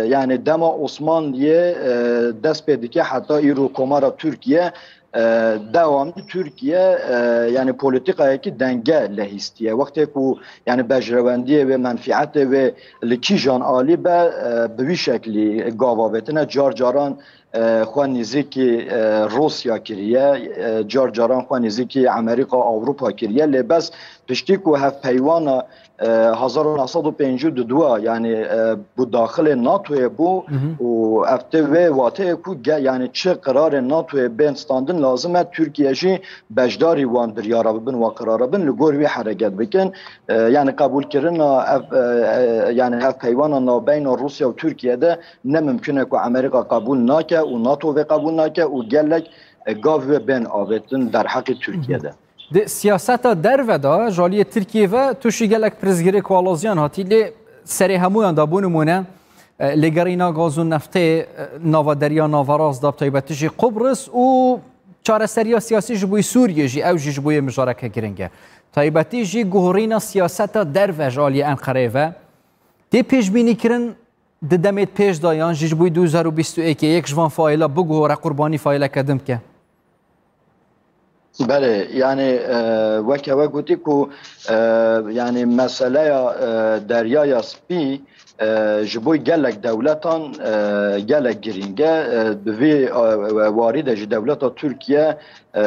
yani dema Osmanliyê, e, dest pê dike heta îro Komara Tirkiye, e, dewamlı Tirkiye, e, yani politikayekî denge lehîstiye. Wextê ku yani bejrewendiyê wê, menfietê wê li kîjan alî be, e, bi wî şeklî gava vetine. Car caran, e, xwe nêzîkî, e, Rûsya kiriye, e, car caran xwe nêzîkî Amerîka, Ewropa kiriye. Lê bes piştî ku hevpeywana, e, hezar û neh sed û pêncî û du, yani, e, bû daxilê NATO'yê bû û ev tê wê wateyê ku ge-, yani çi qirarê NATO'yê bên standin, lazim e Tirkiye jî beşdarî wan biryara bibin, wan qirara bin, li gor wî hereket bikin. E, yani qebûlkirina ev, e, e, yani hevpeywana navbeyna Rûsya û Tirkiye de ne mimkun e ku Amerîka qebûl nake û NATO vê qebûl nake û gelek, e, gav wê bên avêtin derheqê Tirkiye de. Di siyaseta derve de, ji aliyê Tirkiyê ve tu jî gelek pirsgirêk û aloziyan hatî, lê serê hemûyan de, bo nimûne, e, lêgerîna gaz û neftê, e, nava Derya Naverast de, bi taybetî jî Qubris û çareseriya siyasî ji bo Sûriyê jî, ew jî ji bo yê mijareke giring e. Taybetî jî guhorîna siyaseta derve ji aliyê Enqereyê ve tê pêşbînîkirin di demê pêş de yan jî ji bo du hezar û bîst û yekê yek ji van faîla biguhore, qurbanî faîleke din bike? Belê, yani, e, weke we gotî ku, e, yani meseleya, e, Deryaya Spî, e, ji bo gelek dewletan, e, gelek girîng e. E, bi vî, e, warî de jî dewleta Tirkiye, e,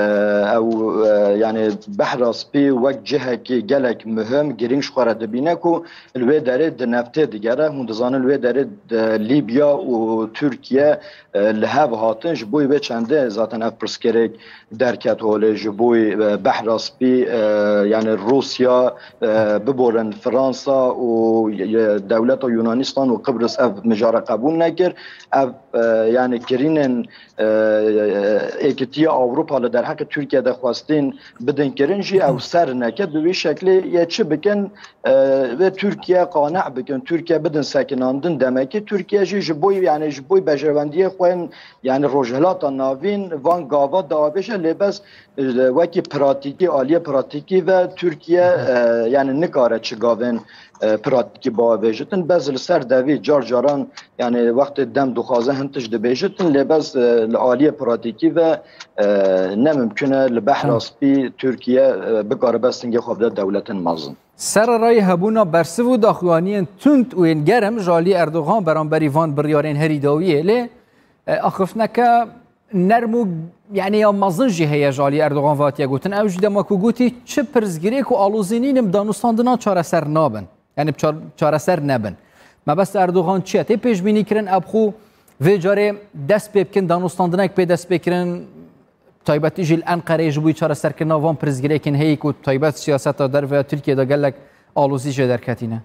ew, e, yani Behra Spî wek cihekî gelek muhim, girîng ji xwe re dibîne ku li wê derê di neftê digere. Hûn dizanin li wê derê di Lîbya û Tirkiye, e, li hev hatin. Ji bo wê çendê zaten ev pirsgirêk derket holê, ji bo, e, Behra Spî, e, yani Rûsya, e, biborin Fransa û, e, dewleta Yunanistan û Qibris ev mijara qebûl nekir. Ev, e, yani kirînên, e, Êkitiya Ewropa li derheqê Tirkiye de xwestin bidin kirin jî ew ser neket. Bi vî şeklê yê çi bikin, e, vê Tirkiye qane bikin, Tirkiye bidin sekinandin demekî. Tirkiye jî ji bo, yani ji bo bejewendiyê xwe yên, yani Rojhilata Navîn van gava diavêje, lê bes, e, wekî pratîkî, aliyê pratîkî ve Tirkiye, e, yani nikare çi gavên, e, pratîkî biavêjitin. Bes li ser devî car caran, yani wextê dem dixwaze hin tişt dibêjitin, lê bes, e, li aliyê pratîkî ve, e, ne mimkun e li Behra Spî Tirkiye, e, bikare bes singê xwe bide dewletin mezin. Sererayî hebûna bersiv û daxuyaniyên tund û yên germ ji alî Erdogan beramberî van biryarên herî dawiyê, lê, e, axiftineke nerm û, yani ya mezin jî heye ji alî Erdogan ve hatiye gotin. Ew jî dema ku gotî, çi pirsgirêk û alozî nînin bi danûstandina çareser nabin. Yani çar-, çareser nebin. Mebesta Erdogan çi ye? Tê pêşbînî kirin, ev xwe vê carê dest pê bikin, danûstandinek pê dest pê kirin, taybetî jî li Enqereyê ji bo çareserkirina van pirsgirêkên heyî ku taybet siyaseta derve ya Tirkiye de gelek alozî jê derketîne.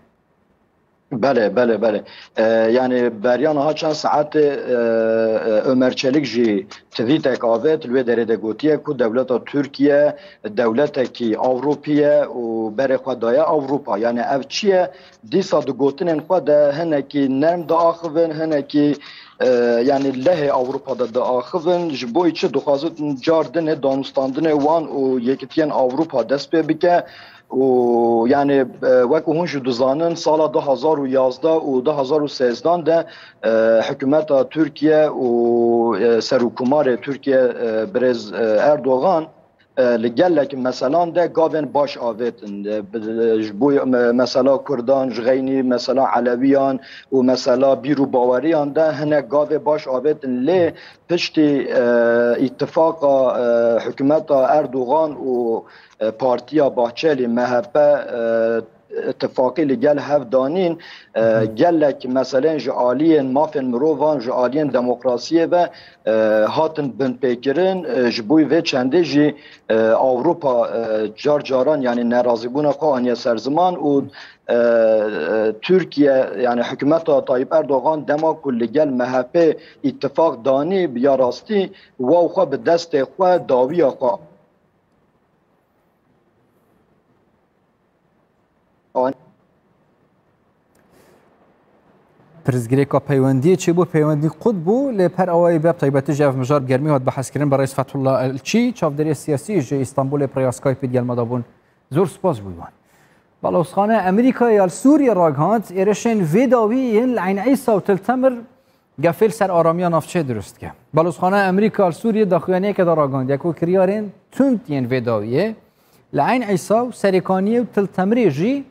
Belê, belê, belê. E, yani beriya niha çend saetê, e, e, Ömer Çelik jî tweetek avêt, li wê derê de gotiye ku dewleta Tirkiye dewletekî Ewropî ye û berê xwe daye Ewropa. Yani ev çi ye? Dîsa di gotinên xwe de hinekî nerm diaxivin, hinekî, e, yani lehê Ewropa de diaxivin. Ji bo çi dixwazin car dinê danûstandinê wan û Yekitiyên Ewropa dest pê bike? û yani, e, wek hûn jî dizanin, sala du hazar û yazdeh û du hazar û sêzdeh de, e, hikûmeta Tirkiye û, e, serokkomarê Tirkiye, e, birêz, e, Erdogan, e, li gelek meselan de gavên baş avêtin. E, bi-, ji bo, me-, mesela Kurdan, ji xeynî mesela Elewiyan û mesela bîr û baweriyan de hinek gavê baş avêtin. Lê piştî, e, îtifaqa, e, hikûmeta Erdogan û, e, partiya Bahçelî, M H P, e, îtifaqî li gel hev danîn, e, Hı hı. gelek meselên ji aliyên mafên mirovan, ji aliyên demokrasiyê ve, e, hatin binpêkirin. E, ji bo vê çendê jî, e, Ewropa, e, car caran, yani nerazîbûna xwe aniye ser ziman û, e, e, Tirkiye, yani hikûmeta Tayyip Erdogan dema ku li gel M H P îtifaq danî, bi ya rastî wa xwe bi destê xwe, dawiya xwe Pirsgirêka peywendiyê çêbû, peywendî qut bû, lê per awayî be, bi taybetî jî ev mijar bi germî hat behskirin. Berêz Fethullah Elçî, çavdêrê siyasî ji Îstanbulê, bi rêya Skypeê digel me de bûn. Zor spas ji bo wan. Balozxane Amerîkayê ya li Sûriyê ragihand, êrişên vê dawî yên li Eyn Îsa û Til Temir gefê li ser aramiya navçeyê dirust dike. Balozxaneya Amerîka li Sûriyê daxuyaniyeke de ragihandiye ku kiryarên tund yên vê dawiyê li Eyn Îsa û Serêkaniyê û Til Temirê jî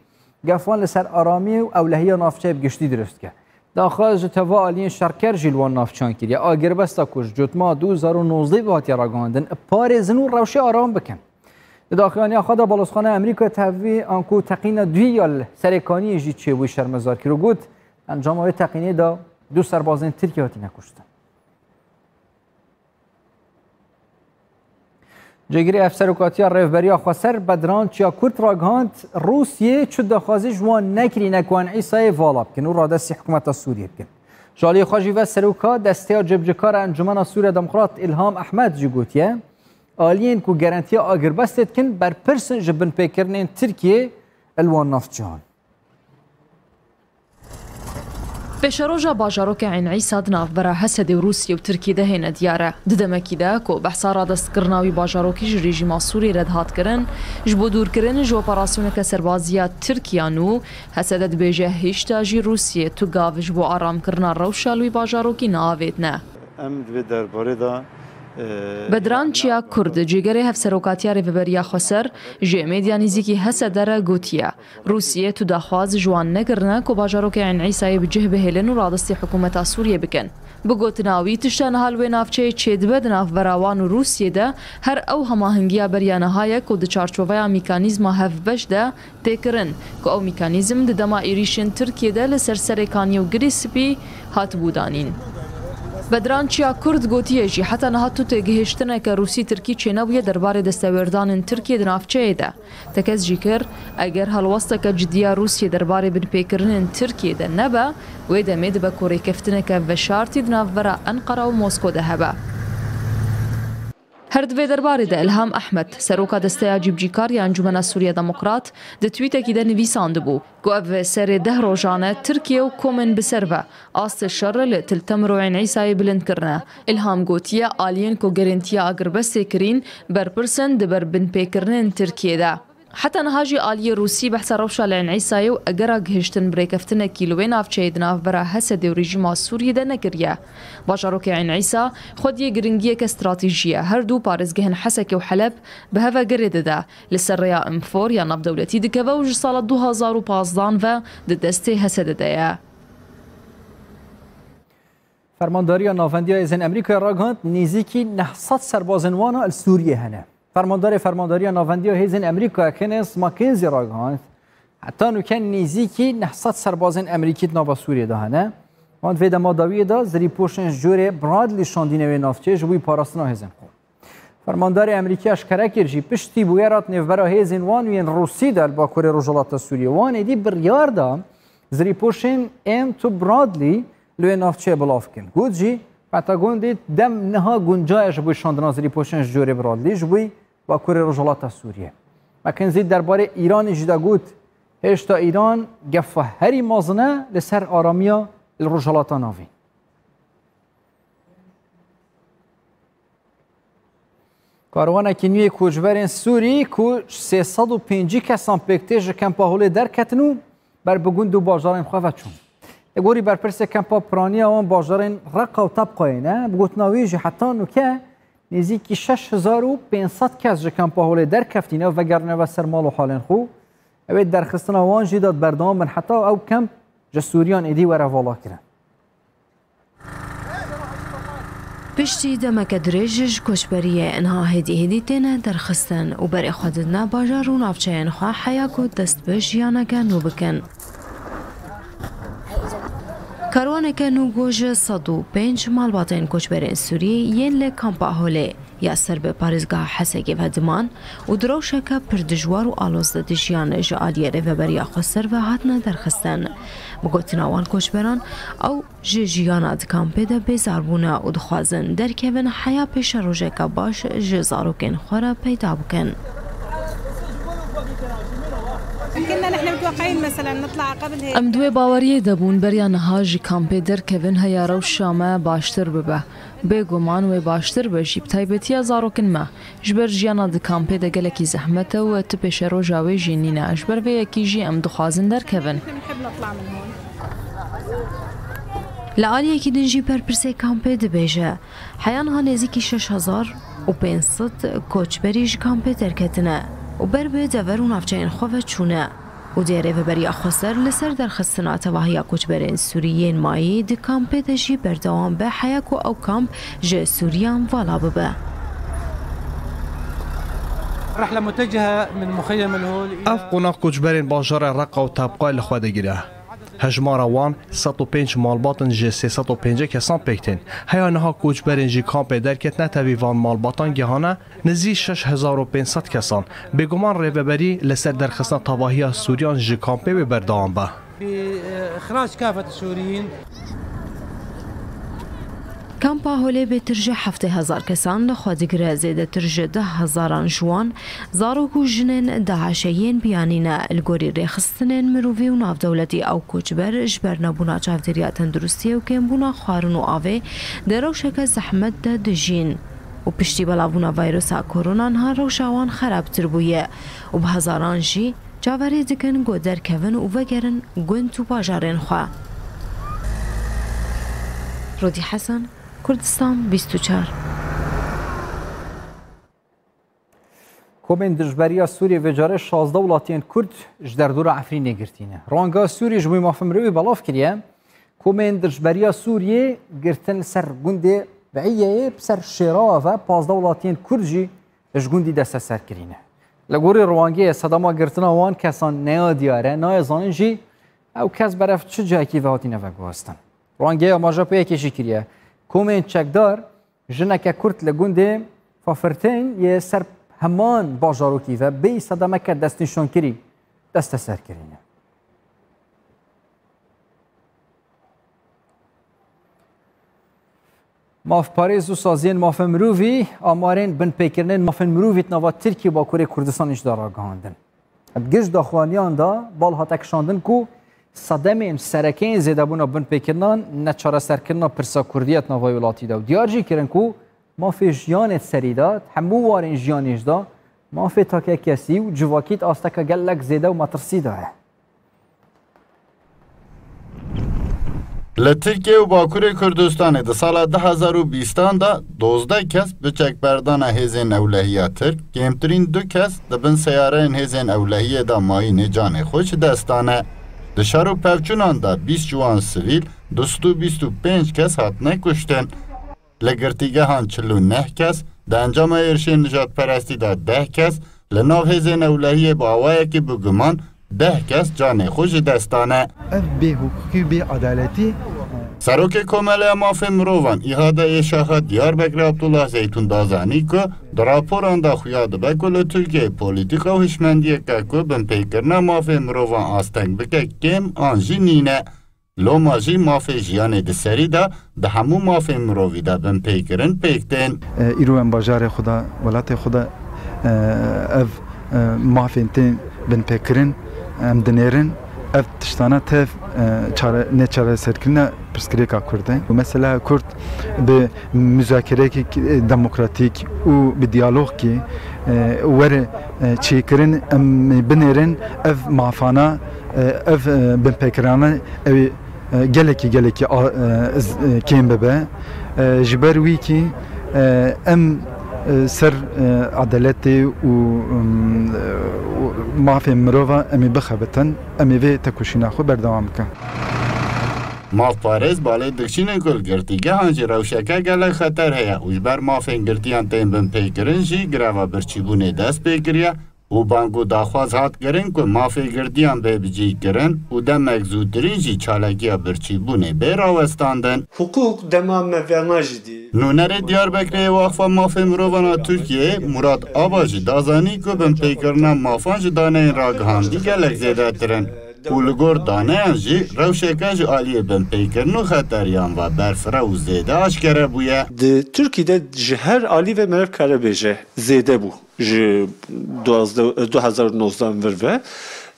gefan li ser aramiyê û ewlehiya navçeyê bi giştî dirust dike. Daxwaz ji teva aliyên şerker jî li wan navçeyan kiriye. Agirbesta ku ji cotma du hezar û nozdeh ve hatiye ragihandin, biparêzin û rewşê aram bikin. Di daxuyaniya xwe de Balozxaneya Amerîkayê tevî anku teqîna duyê ya li Serêkaniyê jî çêbûyî şermezar kir û got, encama wê teqînê de du serbazên Tirkiyê hatine kuştin. Cêgirê Hevserokatiya Rêveberiya Xweser Bedran Çiyakurt ragihand, Rûsiyê çi daxwazî ji wan nekirîne ku Eyn Îsayê vala bikin û radestî hikûmeta Sûriyê bikin. Ji aliyê xwe jî ve seroka Desteya Cebcikar a Encûmena Sûriya Demokrat Îlham Ehmed jî gotiye, aliyên ku gerentiya agirbestê dikin berpirs in ji binpêkirinên Tirkiyê li wan navçeyan. Pêşeroja bajarokê Eyn Îsa di navbera Hesedê û Rûsiyê û Tirkiyê de hêne diyar e. Di demekî de ku behsa radestkirina wî bajarokî ji rejîma Sûriyê re dihat kirin, ji bo dûrkirin ji operasyoneke serbazî ya Tirkiya nû, Hesede dibêje hêşta jî Rûsiyê tu gav ji bo aramkirina rewşa li wî bajarokî neavêtine. Em di vê derbarê de, e, Bedran Çiya Kurd, cîgerê Hevserokatiya Rêveberiya Xweser, ji Êmêdiya nêzîkî Hesede re gotiye, Rûsiyê tu daxwaz ji wan nekirine ku bajarokê Eyn Îsayê bi cih bihêlin û radestî hikûmeta Sûriyê bikin. Bi gotina wî, tişta niha li wê navçeyê çêdibe di navbera wan û Rûsiyê de her ew hemahengiya beriya niha ye ku di çarçoveya mîkanîzma hevbeş de tê kirin, ku ew mîkanîzm di dema êrîşên Tirkiyê de li ser Serêkaniyê û Girê Spî hatibû danîn. Bedran Çiya Kurd gotiye jî, heta niha tu têgihiştineke Rûsî-Tirkî çênebûye derbarê destewêrdanên Tirkiyê di navçeyê de. Tekez jî kir, eger helwesteke cidî ya Rûsiyê derbarê binpêkirinên Tirkiyê de nebe, wê demê dibe ku rêkeftineke veşartî di navbera Enqera û Mosko de hebe. Her di vê derbarê de Ilham Ehmed, seroka Desteya Cîbicîkar ya Encûmena Sûriya Demokrat, di twîtekî de nivîsandibû ku ev serê deh rojan e Tirkiye û komên bi ser ve astê şer li Til Temir û Eyn Îsayê bilind kirine. Ilham gotiye, aliyên ku gerentiya agirbestê kirîn, berpirs in di ber binpêkirinên Tirkiyê de. Heta niha jî aliyê Rûsî behsa rewşa li Eyn Îsayê û egera gihiştin bi rêkeftinekî li wê navçeyê di navbera Hesedê û rejîma Sûriyê de nekiriye. Bajarokê Eyn Îsa xwediyê giringiyeke stratejî ye. Her du parêzgehên Hesekê û Heleb bi hev ve girê dide. Li ser rêya M four ya navdewletî dikeve û ji sala du hazar û pazdeh ve di destê Hesedê de ye. Fermandariya Navendiya Hêzên Amerîkayê ragihand, nêzîkî neh sed serbazên wan a li Sûriyê hene. Fermandarê Fermandariya Navendiya Hêzên Amerîkayê Kenneth McKenzie ragihand, heta nûke nêzîkî neh sed serbazên Amerîkî di nava Sûriyê de hene. Wan di vê dema dawiyê de zirîpoşên ji corê Bradley şandîne wê navçeyê ji bo parastina hêzên xwe. Fermandarê Amerîkî eşkere kir jî, piştî bûyera di nêvbera hêzên wan û yên Rûsî de li Bakurê Rojhilata Sûriyê, wan êdî biryar da zirîpoşên M two Bradley li wê navçeyê belav bikin. Got jî, Pentagon dê dem niha guncaye ji bo şandina zirîpoşên ji corê Bradley ji bo Bakurê Rojhilata Sûriyê. McKenzie derbarê Îranê jî de got, hêşta Îran gefa herî mezin e li ser aramiya li Rojhilata Navîn. Karwanekî nû yê koçberên Sûrî ku sê sed û pêncî kesan pêk tê ji kempa Holê derketin û ber bi gund û bajarên xwe ve çûn. Li gorî berpirsê kempa piraniya wan bajarên Reqa û Tebqayê ne. Bi gotina wî jî heta nûke nêzîkî şeş hezar û pênc sed kes ji kempa Holê derkeftîne û vegerine ve ser mal û halên xwe. Ew ê derxistina wan jî de berdewam bin heta ew kemp ji Sûriyan êdî were valakirin. Piştî demeke dirêj ji koçberiyê niha hêdî hêdî têne derxistin û berê xwe didine bajar û navçeyên xwe heya ku dest bi jiyaneke nû bikin. Karwaneke nû ku ji sed û pênc malbatên koçberên Sûrî yên li kampa Holê ya ser bi parêzgeha Hesekê ve diman û di rewşeke pir dijwar û aloz de dijiyan ji aliyê Rêveberiya Xweser ve hatine derxistin. Bi gotina wan koçberan, ew ji jiyana di kampê de bêzar bûne û dixwazin derkevin heya pêşerojeke baş ji zarokên xwe re peyda bikin. كنا نحن متوقعين مثلًا نطلع قبل هيك. Em di wê baweriyê de bûn beriya niha ji kampê derkevin heya rewşa me baştir bibe. Bêguman wê baştir be jî bi taybetiya zarokên me. Ji ber jiyana di kampê de gelekî zehmet e û tu pêşeroja wê jî nîne. Ji ber vê yekî jî em dixwazin derkevin. نحن بنحب نطلع من هون. Li aliyekî din jî berpirsê kampê dibêje, heya niha nêzîkî şeş hezar û pênc sed koçberî ji kampê derketine û ber bi dever û navçeyên xwe ve çûne û dê Rêveberiya Xweser li ser derxistina tevahiya koçberên Sûrî yên mayî di kampê de jî berdewam be heya ku ew kamp ji Sûriyan vala bibe. رحلة متجهة من مخيم الهول إلى Ev qonax koçberên bajarê Reqa û Tebqayê li xwe digire. Hejmara wan sed û pênc malbat in ji sê sed û pêncî kesan pêk tên. Heya niha koçberên ji kampê derketine tevî van malbatan gihane nizî şeş hezar û pênc sed kesan. Bêguman rêveberî li ser derxistina tevahiya Sûriyan ji kampê wê berdewam be. بإخراج كافة السوريين. Kampa Holê bêtir ji heftê hezar kesan li xwe digire, zêdetir ji deh hezaran ji wan zarok û jinên DAIŞê yên biyanî ne. Li gorî rêxistinên mirovî û navdewletî ew koçber ji ber nebûna çavdêriya tenduristiyê û kêmbûna xwarin û avê di rewşeke zehmet de dijîn û piştî belavbûna vîrusa korona niha rewşa wan xerabtir bûye û bi hezaran jî çaverê dikin ku derkevin û vegerin gund û bajarên xwe. Rodî Hesen, Kurdistan bîst û çar. Komên dijberiya Sûriyê vê carê şazdeh welatiyên Kurd ji derdora Efrînê girtî ne. Rewanga Sûriyê ji bo mafê mirovî belav kiriye, komên dijberiya Sûriyê girtin li ser gundê Biiyeyê bi ser şêrawa ve pazdeh welatiyên Kurd jî ji gundî desteser kirîne. Li gorî rewangeyê sedema girtina wan kesan neya diyar e, nayê zanîn jî ew kes berev çi cihekî ve hatîne veguhastin. Rewangeya MAJAPOyekê jî kiriye. Komên çekdar jineke Kurd li gundê Fafirtên yê ser heman bajarokî ve bêyî sedemeke destnîşankirî desteser kirîne. Mafparêz û saziyên mafê mirovî amarên binpêkirinên mafên mirovî di nava Tirkiye û Bakurê Kurdistanê jî de ragihandin. Bi giş daxuyaniyan de bal hate kişandin ku sedemên sereke yên zêdebûna binpêkirinan neçareserkirina pirsa Kurdî ye di nava welatî de û diyar jî kirin ku mafê jiyanê di serî de, di hemû warên jiyanê jî de mafê takekesî û civakî di asteke gelek zêde û metirsî de ye. Li Tirkiye û Bakurê Kurdistanê di sala du hezar û bîstan de dozdeh kes bi çekberdana hêzên ewlehiya Tirk, kêmtirîn du kes di bin seyareyên hêzên ewlehiyê de mayînê canê xwe ji dest dane. Di şer û pevçûnan de bîst ji wan sivîl, du sed û bîst û pênc kes hatine kuştin. Li girtîgehan çil û neh kes, di encama êrişên nijadperestî de deh kes, li nav hêzên ewlehiyê bi awayekî bi guman deh kes canê xwe ji dest dane. Ev bêhukukî û bêedaletî. Serokê Komeleya Mafên Mirovan, İHA'da yê şaxa Diyarbekirê Abdullah Zeytun da zanî ku di raporan de xuya dibe ku li Tirkiyeyê polîtîka û hişmendiyeke ku binpêkirina mafên mirovan asteng bike kêm an jî nîne. Loma jî mafê jiyanê di serî de di hemû mafên mirovî de binpêkirin pêk tên. E, îro em bajarê xwe de, welatê xwe de, e, ev, e, mafên tên binpêkirin, em dinêrin. Ev tiştana tev, e, çare-, neçareserkirina pirsgirêka Kurd e. Û mesela Kurd bi muzakereyekî, e, demokratîk û bi diyalogkî, e, were, e, çêkirin, em binêrin ev mafana, e, ev, e, binpêkirana ew ê, e, gelekî, gelekî a-, e, z-, e, kêm bibe. E, ji ber wî kî, e, em, e, ser, e, edaletê û, em, e, û mafê mirova em ê bixebitin, em ê vê tekoşîna xwe berdewam bikin. Mafparêz balê dikişînin ku li girtîgehan jî rewşeke gelek xeter heye û ji ber mafên girtiyan tên binpêkirin jî greva birçîbûnê dest pê kiriye û bang û daxwaz hat kirin ku mafê girtiyan bê bicîkirin û demek zûtirîn jî çalakiya birçîbûnê bê rawestandin. Hukuk dema me vena jî dî. Nûnerê Diyarbekirê yê Waqfa Mafê Mirovan a Tirkiyeyê Murat Aba jî da zanîn ku binpêkirina mafan ji daneyên ragihandî gelek zêdetir in û li gor daneyan jî rewşeke ji aliyê binpêkirin û xeteriyan ve berfireh û zêde aşkere bûye. Di Tirkiyê de ji her alî ve meriv kare bêje zêde bû ji duwazdeh, du hezar û nozdeh vir ve.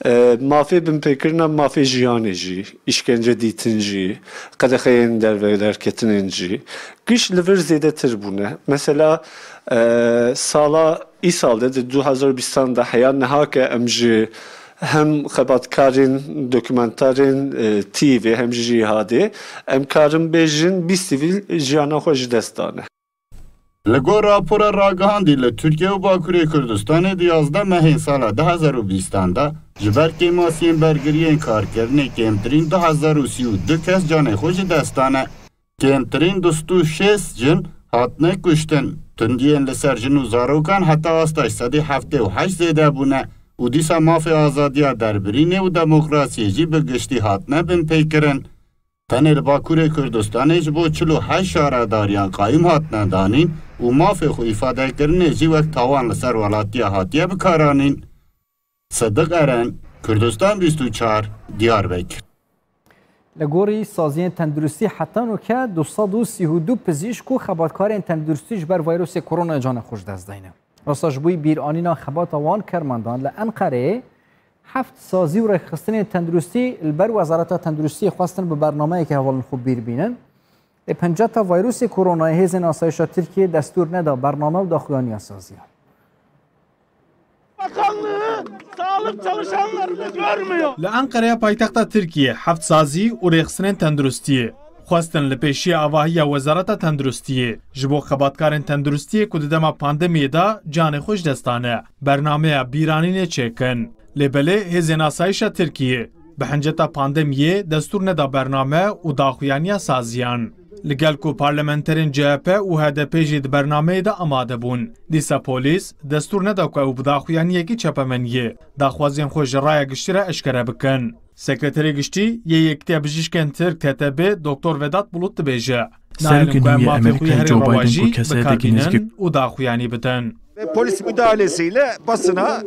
E, mafê binpêkirina mafê jiyanê jî, îşkence dîtin jî, qedexeyên dervederketinên jî giş li vir zêdetir bûne. Mesela, e, sala îsal de, di du hezar û bîstan de heya niha ke em ji hem xebatkarên dokumentarên, e, T V hem jî jîhadê em karin bêjin bîst sivîl jiyana xwe ji dest dane. Li gor rapora ragihandî li Tirkiye û Bakurê Kurdistanê di yazdeh mehên sala du hezar û bîstan de ji ber kêmasiyên bergiriyên karkirinê kêmtirîn du hezar û sî û du kes canê xwe ji dest dane. Kêmtirîn du sed û şêst jin hatine kuştin. Tundiyên li ser jin û zarokan heta asta ji sedî heftê û heşt zêde bûne û dîsa mafê azadiya derbirînê û demokrasiyê jî bi giştî hatine binpêkirin. Tenê li Bakurê Kurdistanê ji bo çil û heşt şaredariyan qayûm hatine danîn û mafê xwe îfadekirinê jî wek tawan li ser welatiya hatiye bikaranîn. Sidiq Eren, Kurdistan bîst û çar, Diyarbekir. Li gorî saziyên tenduristî heta nûke du sed û sî û du pizîşk û xebatkarên tenduristî ji ber vayrosê koronayê canê xwe ji dest dayne. Rasta ji bo bîranîna xebata wan karmendan li Enqereyê heft sazî û rêkxistinên tenduristî li ber Wezareta Tenduristiyê xwestin bi bernameyekê hevalên xwe bîr bînin. Lê penceta vayrosê koronayê hêzên asayişa Tirkiyê destûr neda bername û daxuyaniya saziyan. Bakanlığı sağlık çalışanlarını görmüyor. Li Enqereya paytexta Tirkiyê heft sazî û rêxistinên tenduristiyê xwestin li pêşiya avahiya Wezareta Tenduristiyê ji bo xebatkarên tenduristiyê ku di dema pandemiyê de canê xwe ji dest dane, bernameya bîranînê çêkin. Lê belê hêzên asayişa Tirkiyê bi hinceta pandemiyê destûr neda bername û daxuyaniya saziyan. Li gel ku parlamenterên C H P û H D P jî di bernameyê de amade bûn, dîsa polîs destûr neda ku ew bi daxuyaniyekî çapemeniyê daxwazên xwe ji raya giştî re eşkere bikin. Sekreterê Giştî yê Yekîtiya Bijîşkên Tirk, T T B, Doktor Vedat Bulut dibêje, Serokê nû yê Amerîkayê Joe Biden ku kesayeteke nêzîk û daxuyanî bidin. Ve polis müdahalesiyle basına,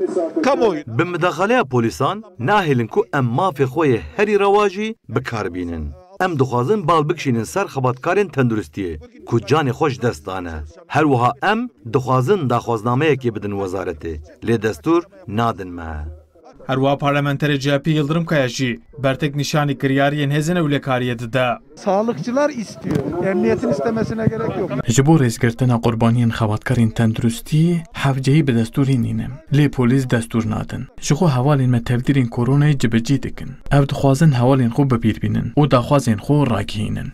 kamuoyu. Bi midaxaleya polîsan nahêlin ku em mafê xwe yê herî rewa jî bi kar bînin. Em dixwazin bal bikişînin ser xebatkarên tenduristiyê ku canê xwe ji dest dane. Her wiha em dixwazin daxwaznameyekê bidin wezaretê, lê destûr nadin me. Her wiha parlamenterê C H P Yildirim Kaya jî bertek nîşanî kiryariyên hêzên ewlekariyê dide. Sağlıkçılar istiyor. Emniyetin istemesine gerek yok. Ji bo rêzgirtina qurbaniyên xebatkarên tenduristî hevceyî bi destûrê nîne. Lê polîs destûr nadin. Ji xwe hevalên me tevdîrên koronayê cibicî dikin. Ev dixwazin hevalên xwe bi bîr bînin û daxwazên xwe ragihînin.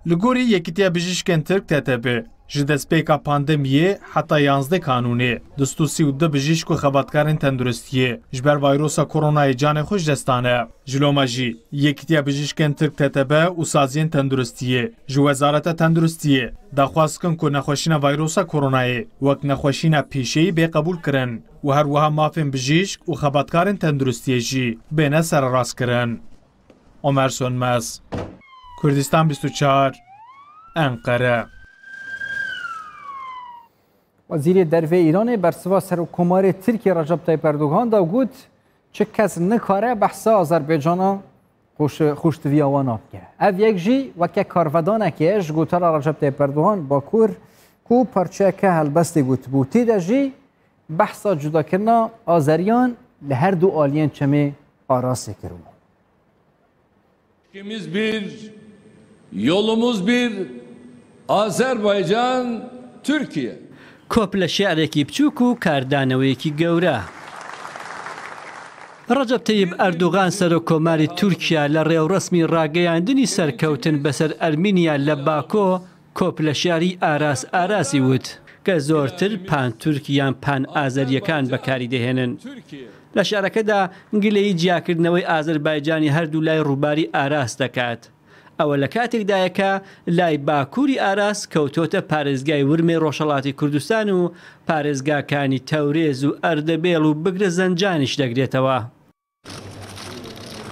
Li gorî Yekîtiya Bijîşkên Tirk, T T B, ji destpêka pandemiyê heta yanzdeh Kanûnê, du sed û sî û du bijîşk û xebatkarên tenduristiyê ji ber vayrosa koronayê canê xwe ji dest dane. Ji loma jî Yekîtiya Bijîşkên Tirk, T T B, û saziyên tenduristiyê ji Wezareta Tenduristiyê daxwaz dikin ku nexweşîna vayrosa koronayê wek nexweşîna pîşeyî bê qebûlkirin û her wiha mafên bijîşk û xebatkarên tenduristiyê jî bêne sererastkirin. Omer Sönmez, Kurdistan bîst û çar, Enqere. Wezîrê Dervê Îranê bersiva Serokkomarê Tirkiyê Recep Tayyip Erdogan da got, çi kes nikare behsa Azerbaycana xweş-, xweştiviya wan bike. Ev yek jî weke karvedanekê ye ji gotara Recep Tayyip Erdogan Bakur ku parçeyeke helbestê gotibû. Tê de jî behsa cudakirina Azeriyan li her du aliyên çemê Arasê kiribû. Ülkemiz bir, yolumuz bir, Azerbaycan, Türkiye. کۆپ لە شیعرێکی بچووک و کاردانەوەیەکی گەورە. ڕەجەب تەیب ئەردوغان، سەرۆک کۆماری تورکیا، لە ڕێوڕەسمی ڕاگەیاندنی سەرکەوتن بەسەر ئەرمینیا لە باکۆ، کۆپ لە شیعری ئاراس ئاراسی وت، کە زۆرتر پان تورک یان پان ئازەریەکان بەکاری دەهێنن. لە شعرەکەدا گلەیی جیاکردنەوەی ئازەربایجانی هەردوو لای ڕووباری ئاراس دەکات. ئەوە لە کاتێکدایە کە لای باکووری ئاراس کەوتۆتە پارێزگای ورمێ ڕۆژهەڵاتی کوردستان و پارێزگاکانی تەورێز و ئەردەبێڵ و بگرە زەنجانیش دەگرێتەوە.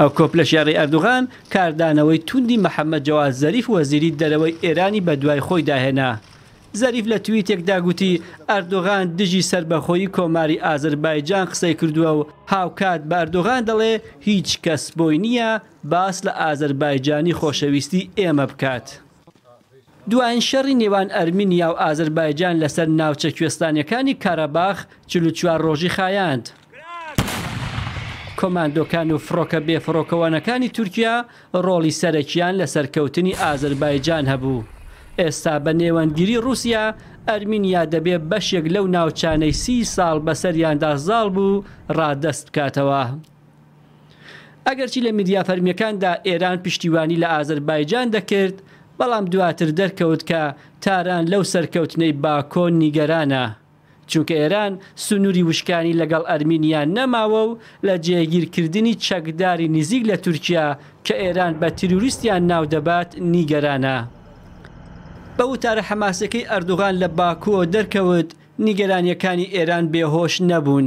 ئەو کۆپ لە شیعری ئەردوغان کاردانەوەی توندی محەممەد جەواد زەریف، وەزیری دەرەوەی ئێرانی، بە دوای خۆی داهێنا. زەریف لە تویتێکدا گوتی، ئەردوغان دژی سەربەخۆیی کۆماری ئازەربایجان قسەی کردووە و هاوکات بە ئەردوغان دەڵێ، هیچ کەس بۆی نییە باس لە ئازەربایجانی خۆشەویستی ئێمە بکات. دوایین شەڕی نێوان ئەرمینیا و ئازەربایجان لەسەر ناوچە کوێستانیەکانی کاراباخ چل و چوار ڕۆژی خایاند. کۆماندۆکان و فڕۆکە بێفڕۆکەوانەکانی تورکیا ڕۆڵی سەرەکیان لە سەرکەوتنی ئازەربایجان هەبوو. ئێستا بە نێوەندگیری ڕووسیا، ئەرمینیا دەبێ بەشێک لەو ناوچانەی سی ساڵ بەسەریاندا زاڵ بوو ڕادەست بکاتەوە. ئەگەرچی لە میدیا فەرمیەکاندا ئێران پشتیوانی لە ئازەربایجان دەکرد، بەڵام دواتر دەرکەوت کە تاران لەو سەرکەوتنەی باکۆ نیگەرانە، چونکە ئێران سنووری وشکانی لەگەڵ ئەرمینیا نەماوە و لە جێگیرکردنی چەکداری نزیک لە تورکیا کە ئێران بە تیرۆریستیان ناو دەبات نیگەرانە. بە وتارە حەماسەکەی ئەردوغان لە باکووە دەرکەوت، نیگەرانیەکانی ئێران بێهۆش نەبوون،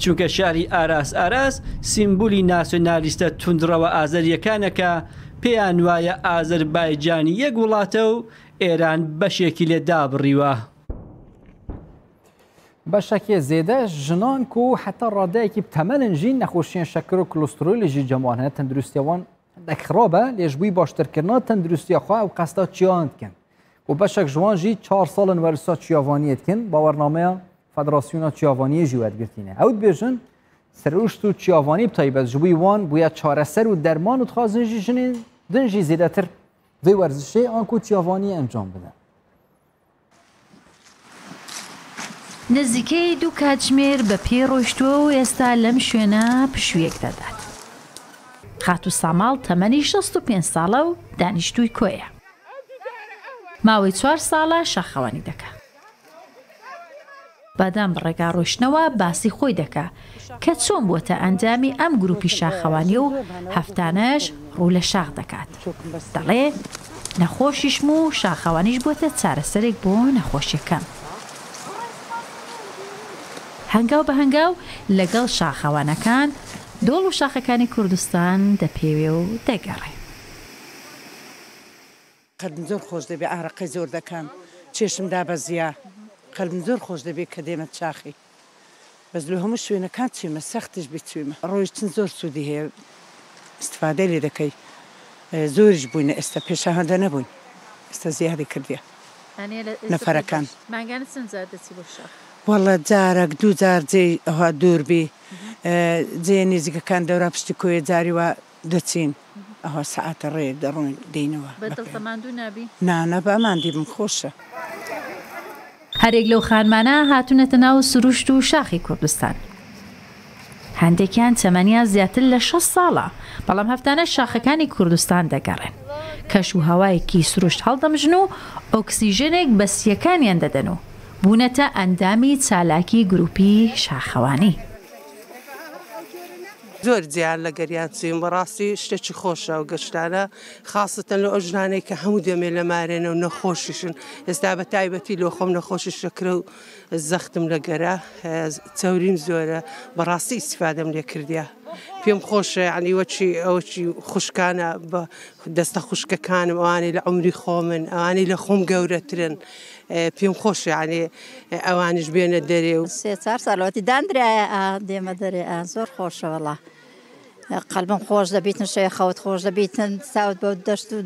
چونکە شاری ئاراس ئاراس سیمبولی ناسیۆنالیستە توندڕەوە ئازەریەکانە کە پێیان وایە ئازەربایجان یەک وڵاتە و ئێران بەشێکی لێ دابڕیوە. بەشەکێ زێدە ژنان کو حتا ڕادەیەکی تەمەنن ژین نەخۆشیان شەکر و کلسترۆلی ژی جەموان هەنە تەندروستیەوان هەندێک خراپە لێژبووی باشترکردنا تەندروستیە خۆ ئەو قەستا چیان دکەن. و بەشێک ژوان ژی چار ساڵن وەرسا چیاوانیە دکن باوەرنامەیە فەدراسیۆنا چیاوانیە ژی وەرگرتینە ئەو دبێژن سروشت و چیاوانی بتایبەت ژبووی وان بووە چارەسەر و دەرمان و دخوازن ژی ژنێن دن ژی زێدەتر vê werzişê anku çiyavaniyê encam bide. نزیکەی دوو کاتژمێر بە پێ ڕۆیشتووە و ئێستا لەم شوێنە پشوویەک دەدات. خاتوو ساماڵ تەمەنی شەست و پێنج ساڵە و دانیشتووی کۆیە. ماوەی چوار ساڵە شاخەوانی دەکا. بەدەم ڕێگا ڕۆشتنەوە باسی خۆی دەکا کە چۆن بووەتە ئەندامی ئەم گروپی شاخەوانی و هەفتانەش ڕوو لە شاخ دەکات. دەڵێ، نەخۆشیشم و شاخەوانیش بووەتە چارەسەرێک بۆ نەخۆشیەکەم. هەنگاو بە هەنگاو لەگەڵ شاخەوانەکان دۆڵ و شاخەکانی کوردستان دەپێوێ و دەگەڕێ. قەلبم زۆر خۆش دەبێ ئارەقەی زۆر دەکەم چێشم دابەزیە قەلبم زۆر خۆش دەبێ کە دێمە چاخی بەس لە هەموو شوێنەکان چوویمە سەختیش بێ چوویمە ڕۆیشتن زۆر سوودی هەیە استفادە لێ دەکەی زۆریش بووینە ئێستا پێشە هەندە نەبووین ئێستا زیادی کردیە نەفەرەکان مانگانە چەند جار دەچی بۆ شاخ؟ وەڵا جارەک دوو جار جێی ئەوها دوور بی جێ نێزیکەکان دەورا پشتی کۆیە جاری وا دەچین ئەوها سەعاتە ڕێ دەڕۆین دێینەوە بە دڵتە ماندوو نابی؟ نا نا بە ئەمان دیبم خۆشە. هەرێک لەو خانمانە هاتوونەتە ناو سروشت و شاخی کوردستان. هەندێکیان تەمەنیان زیاتر لە شەست ساڵە، بەڵام هەفتانە شاخەکانی کوردستان دەگەڕێن. کەش و هەوایەکی سروشت هەڵدەمژن و ئۆکسیژنێک بە سیەکانیان دەدەن و بوونەتە ئەندامی چالاکی گروپی شاخەوانی. زۆر جیان لە گەریان چین بەڕاستی شتێکی خۆشە و گەشتانە خاستن لە ئەو ژنانەی کە هەموو دەمێ لە مارێنە و نەخۆشیشن ئێستا بە تایبەتی لۆ خۆم نەخۆشی شەکرە و زەختم لە گەرە چاوریم زۆرە بەڕاستی ئیسیفادەم لێ کردیا پێم خۆشە یعنی وەچی ئەوچی خوشکانە بە دەستە خوشکەکانم ئەوانەی لە عمری خۆمن ئەوانەی لە خۆم گەورەترن پێم خۆش یعنی ئەوانش بێنە دەرێ و سێ چار ساڵەتی دانرایە دێمە دەرێ زۆر خۆشەوەڵە قەلبم خۆش دەبیتن شێ خەوت خۆش دەبیتن ساوت بۆ دەشت و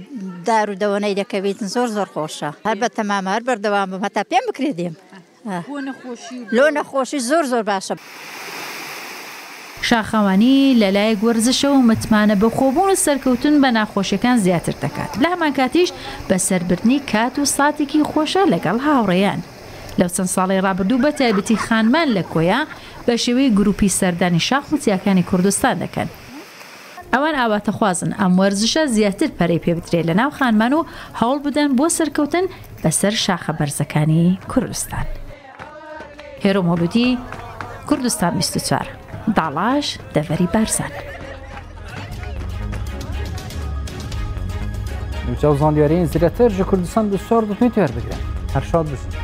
دار و دەوەنەی دەکەویتن زۆر زۆر خۆشە هەر بە تەمام هەر بەردەوام بم هەتا پێم بکرێ دێم لۆ نەخۆشی زۆر زۆر باشە. شاخەوانی لەلایەک وەرزشە و متمانە بە خۆبوون و سەرکەوتن بە ناخۆشیەکان زیاتر دەکات، لە هەمان کاتیش بەسەربردنی کات و ساتێکی خۆشە لەگەڵ هاوڕێیان. لەو چەند ساڵی ڕابردوو بە تایبەتی خانمان لە کۆیە بە شێوەی گروپی سەردانی شاخ و چیاکانی کوردستان دەکەن. ئەوان ئاواتەخوازن ئەم وەرزشە زیاتر پەرەی پێ بدرێت لە ناو خانمان و هەوڵ بدەن بۆ سەرکەوتن بەسەر شاخە بەرزەکانی کوردستان. هێرۆ مۆلودی، کوردستان بیست و چوار، داڵاش، دەڤەری بارزان. Nûçew zandiyariyên zêdetir ji Kurdistan bi sor dixwîn têr bigire. Her şad bisin.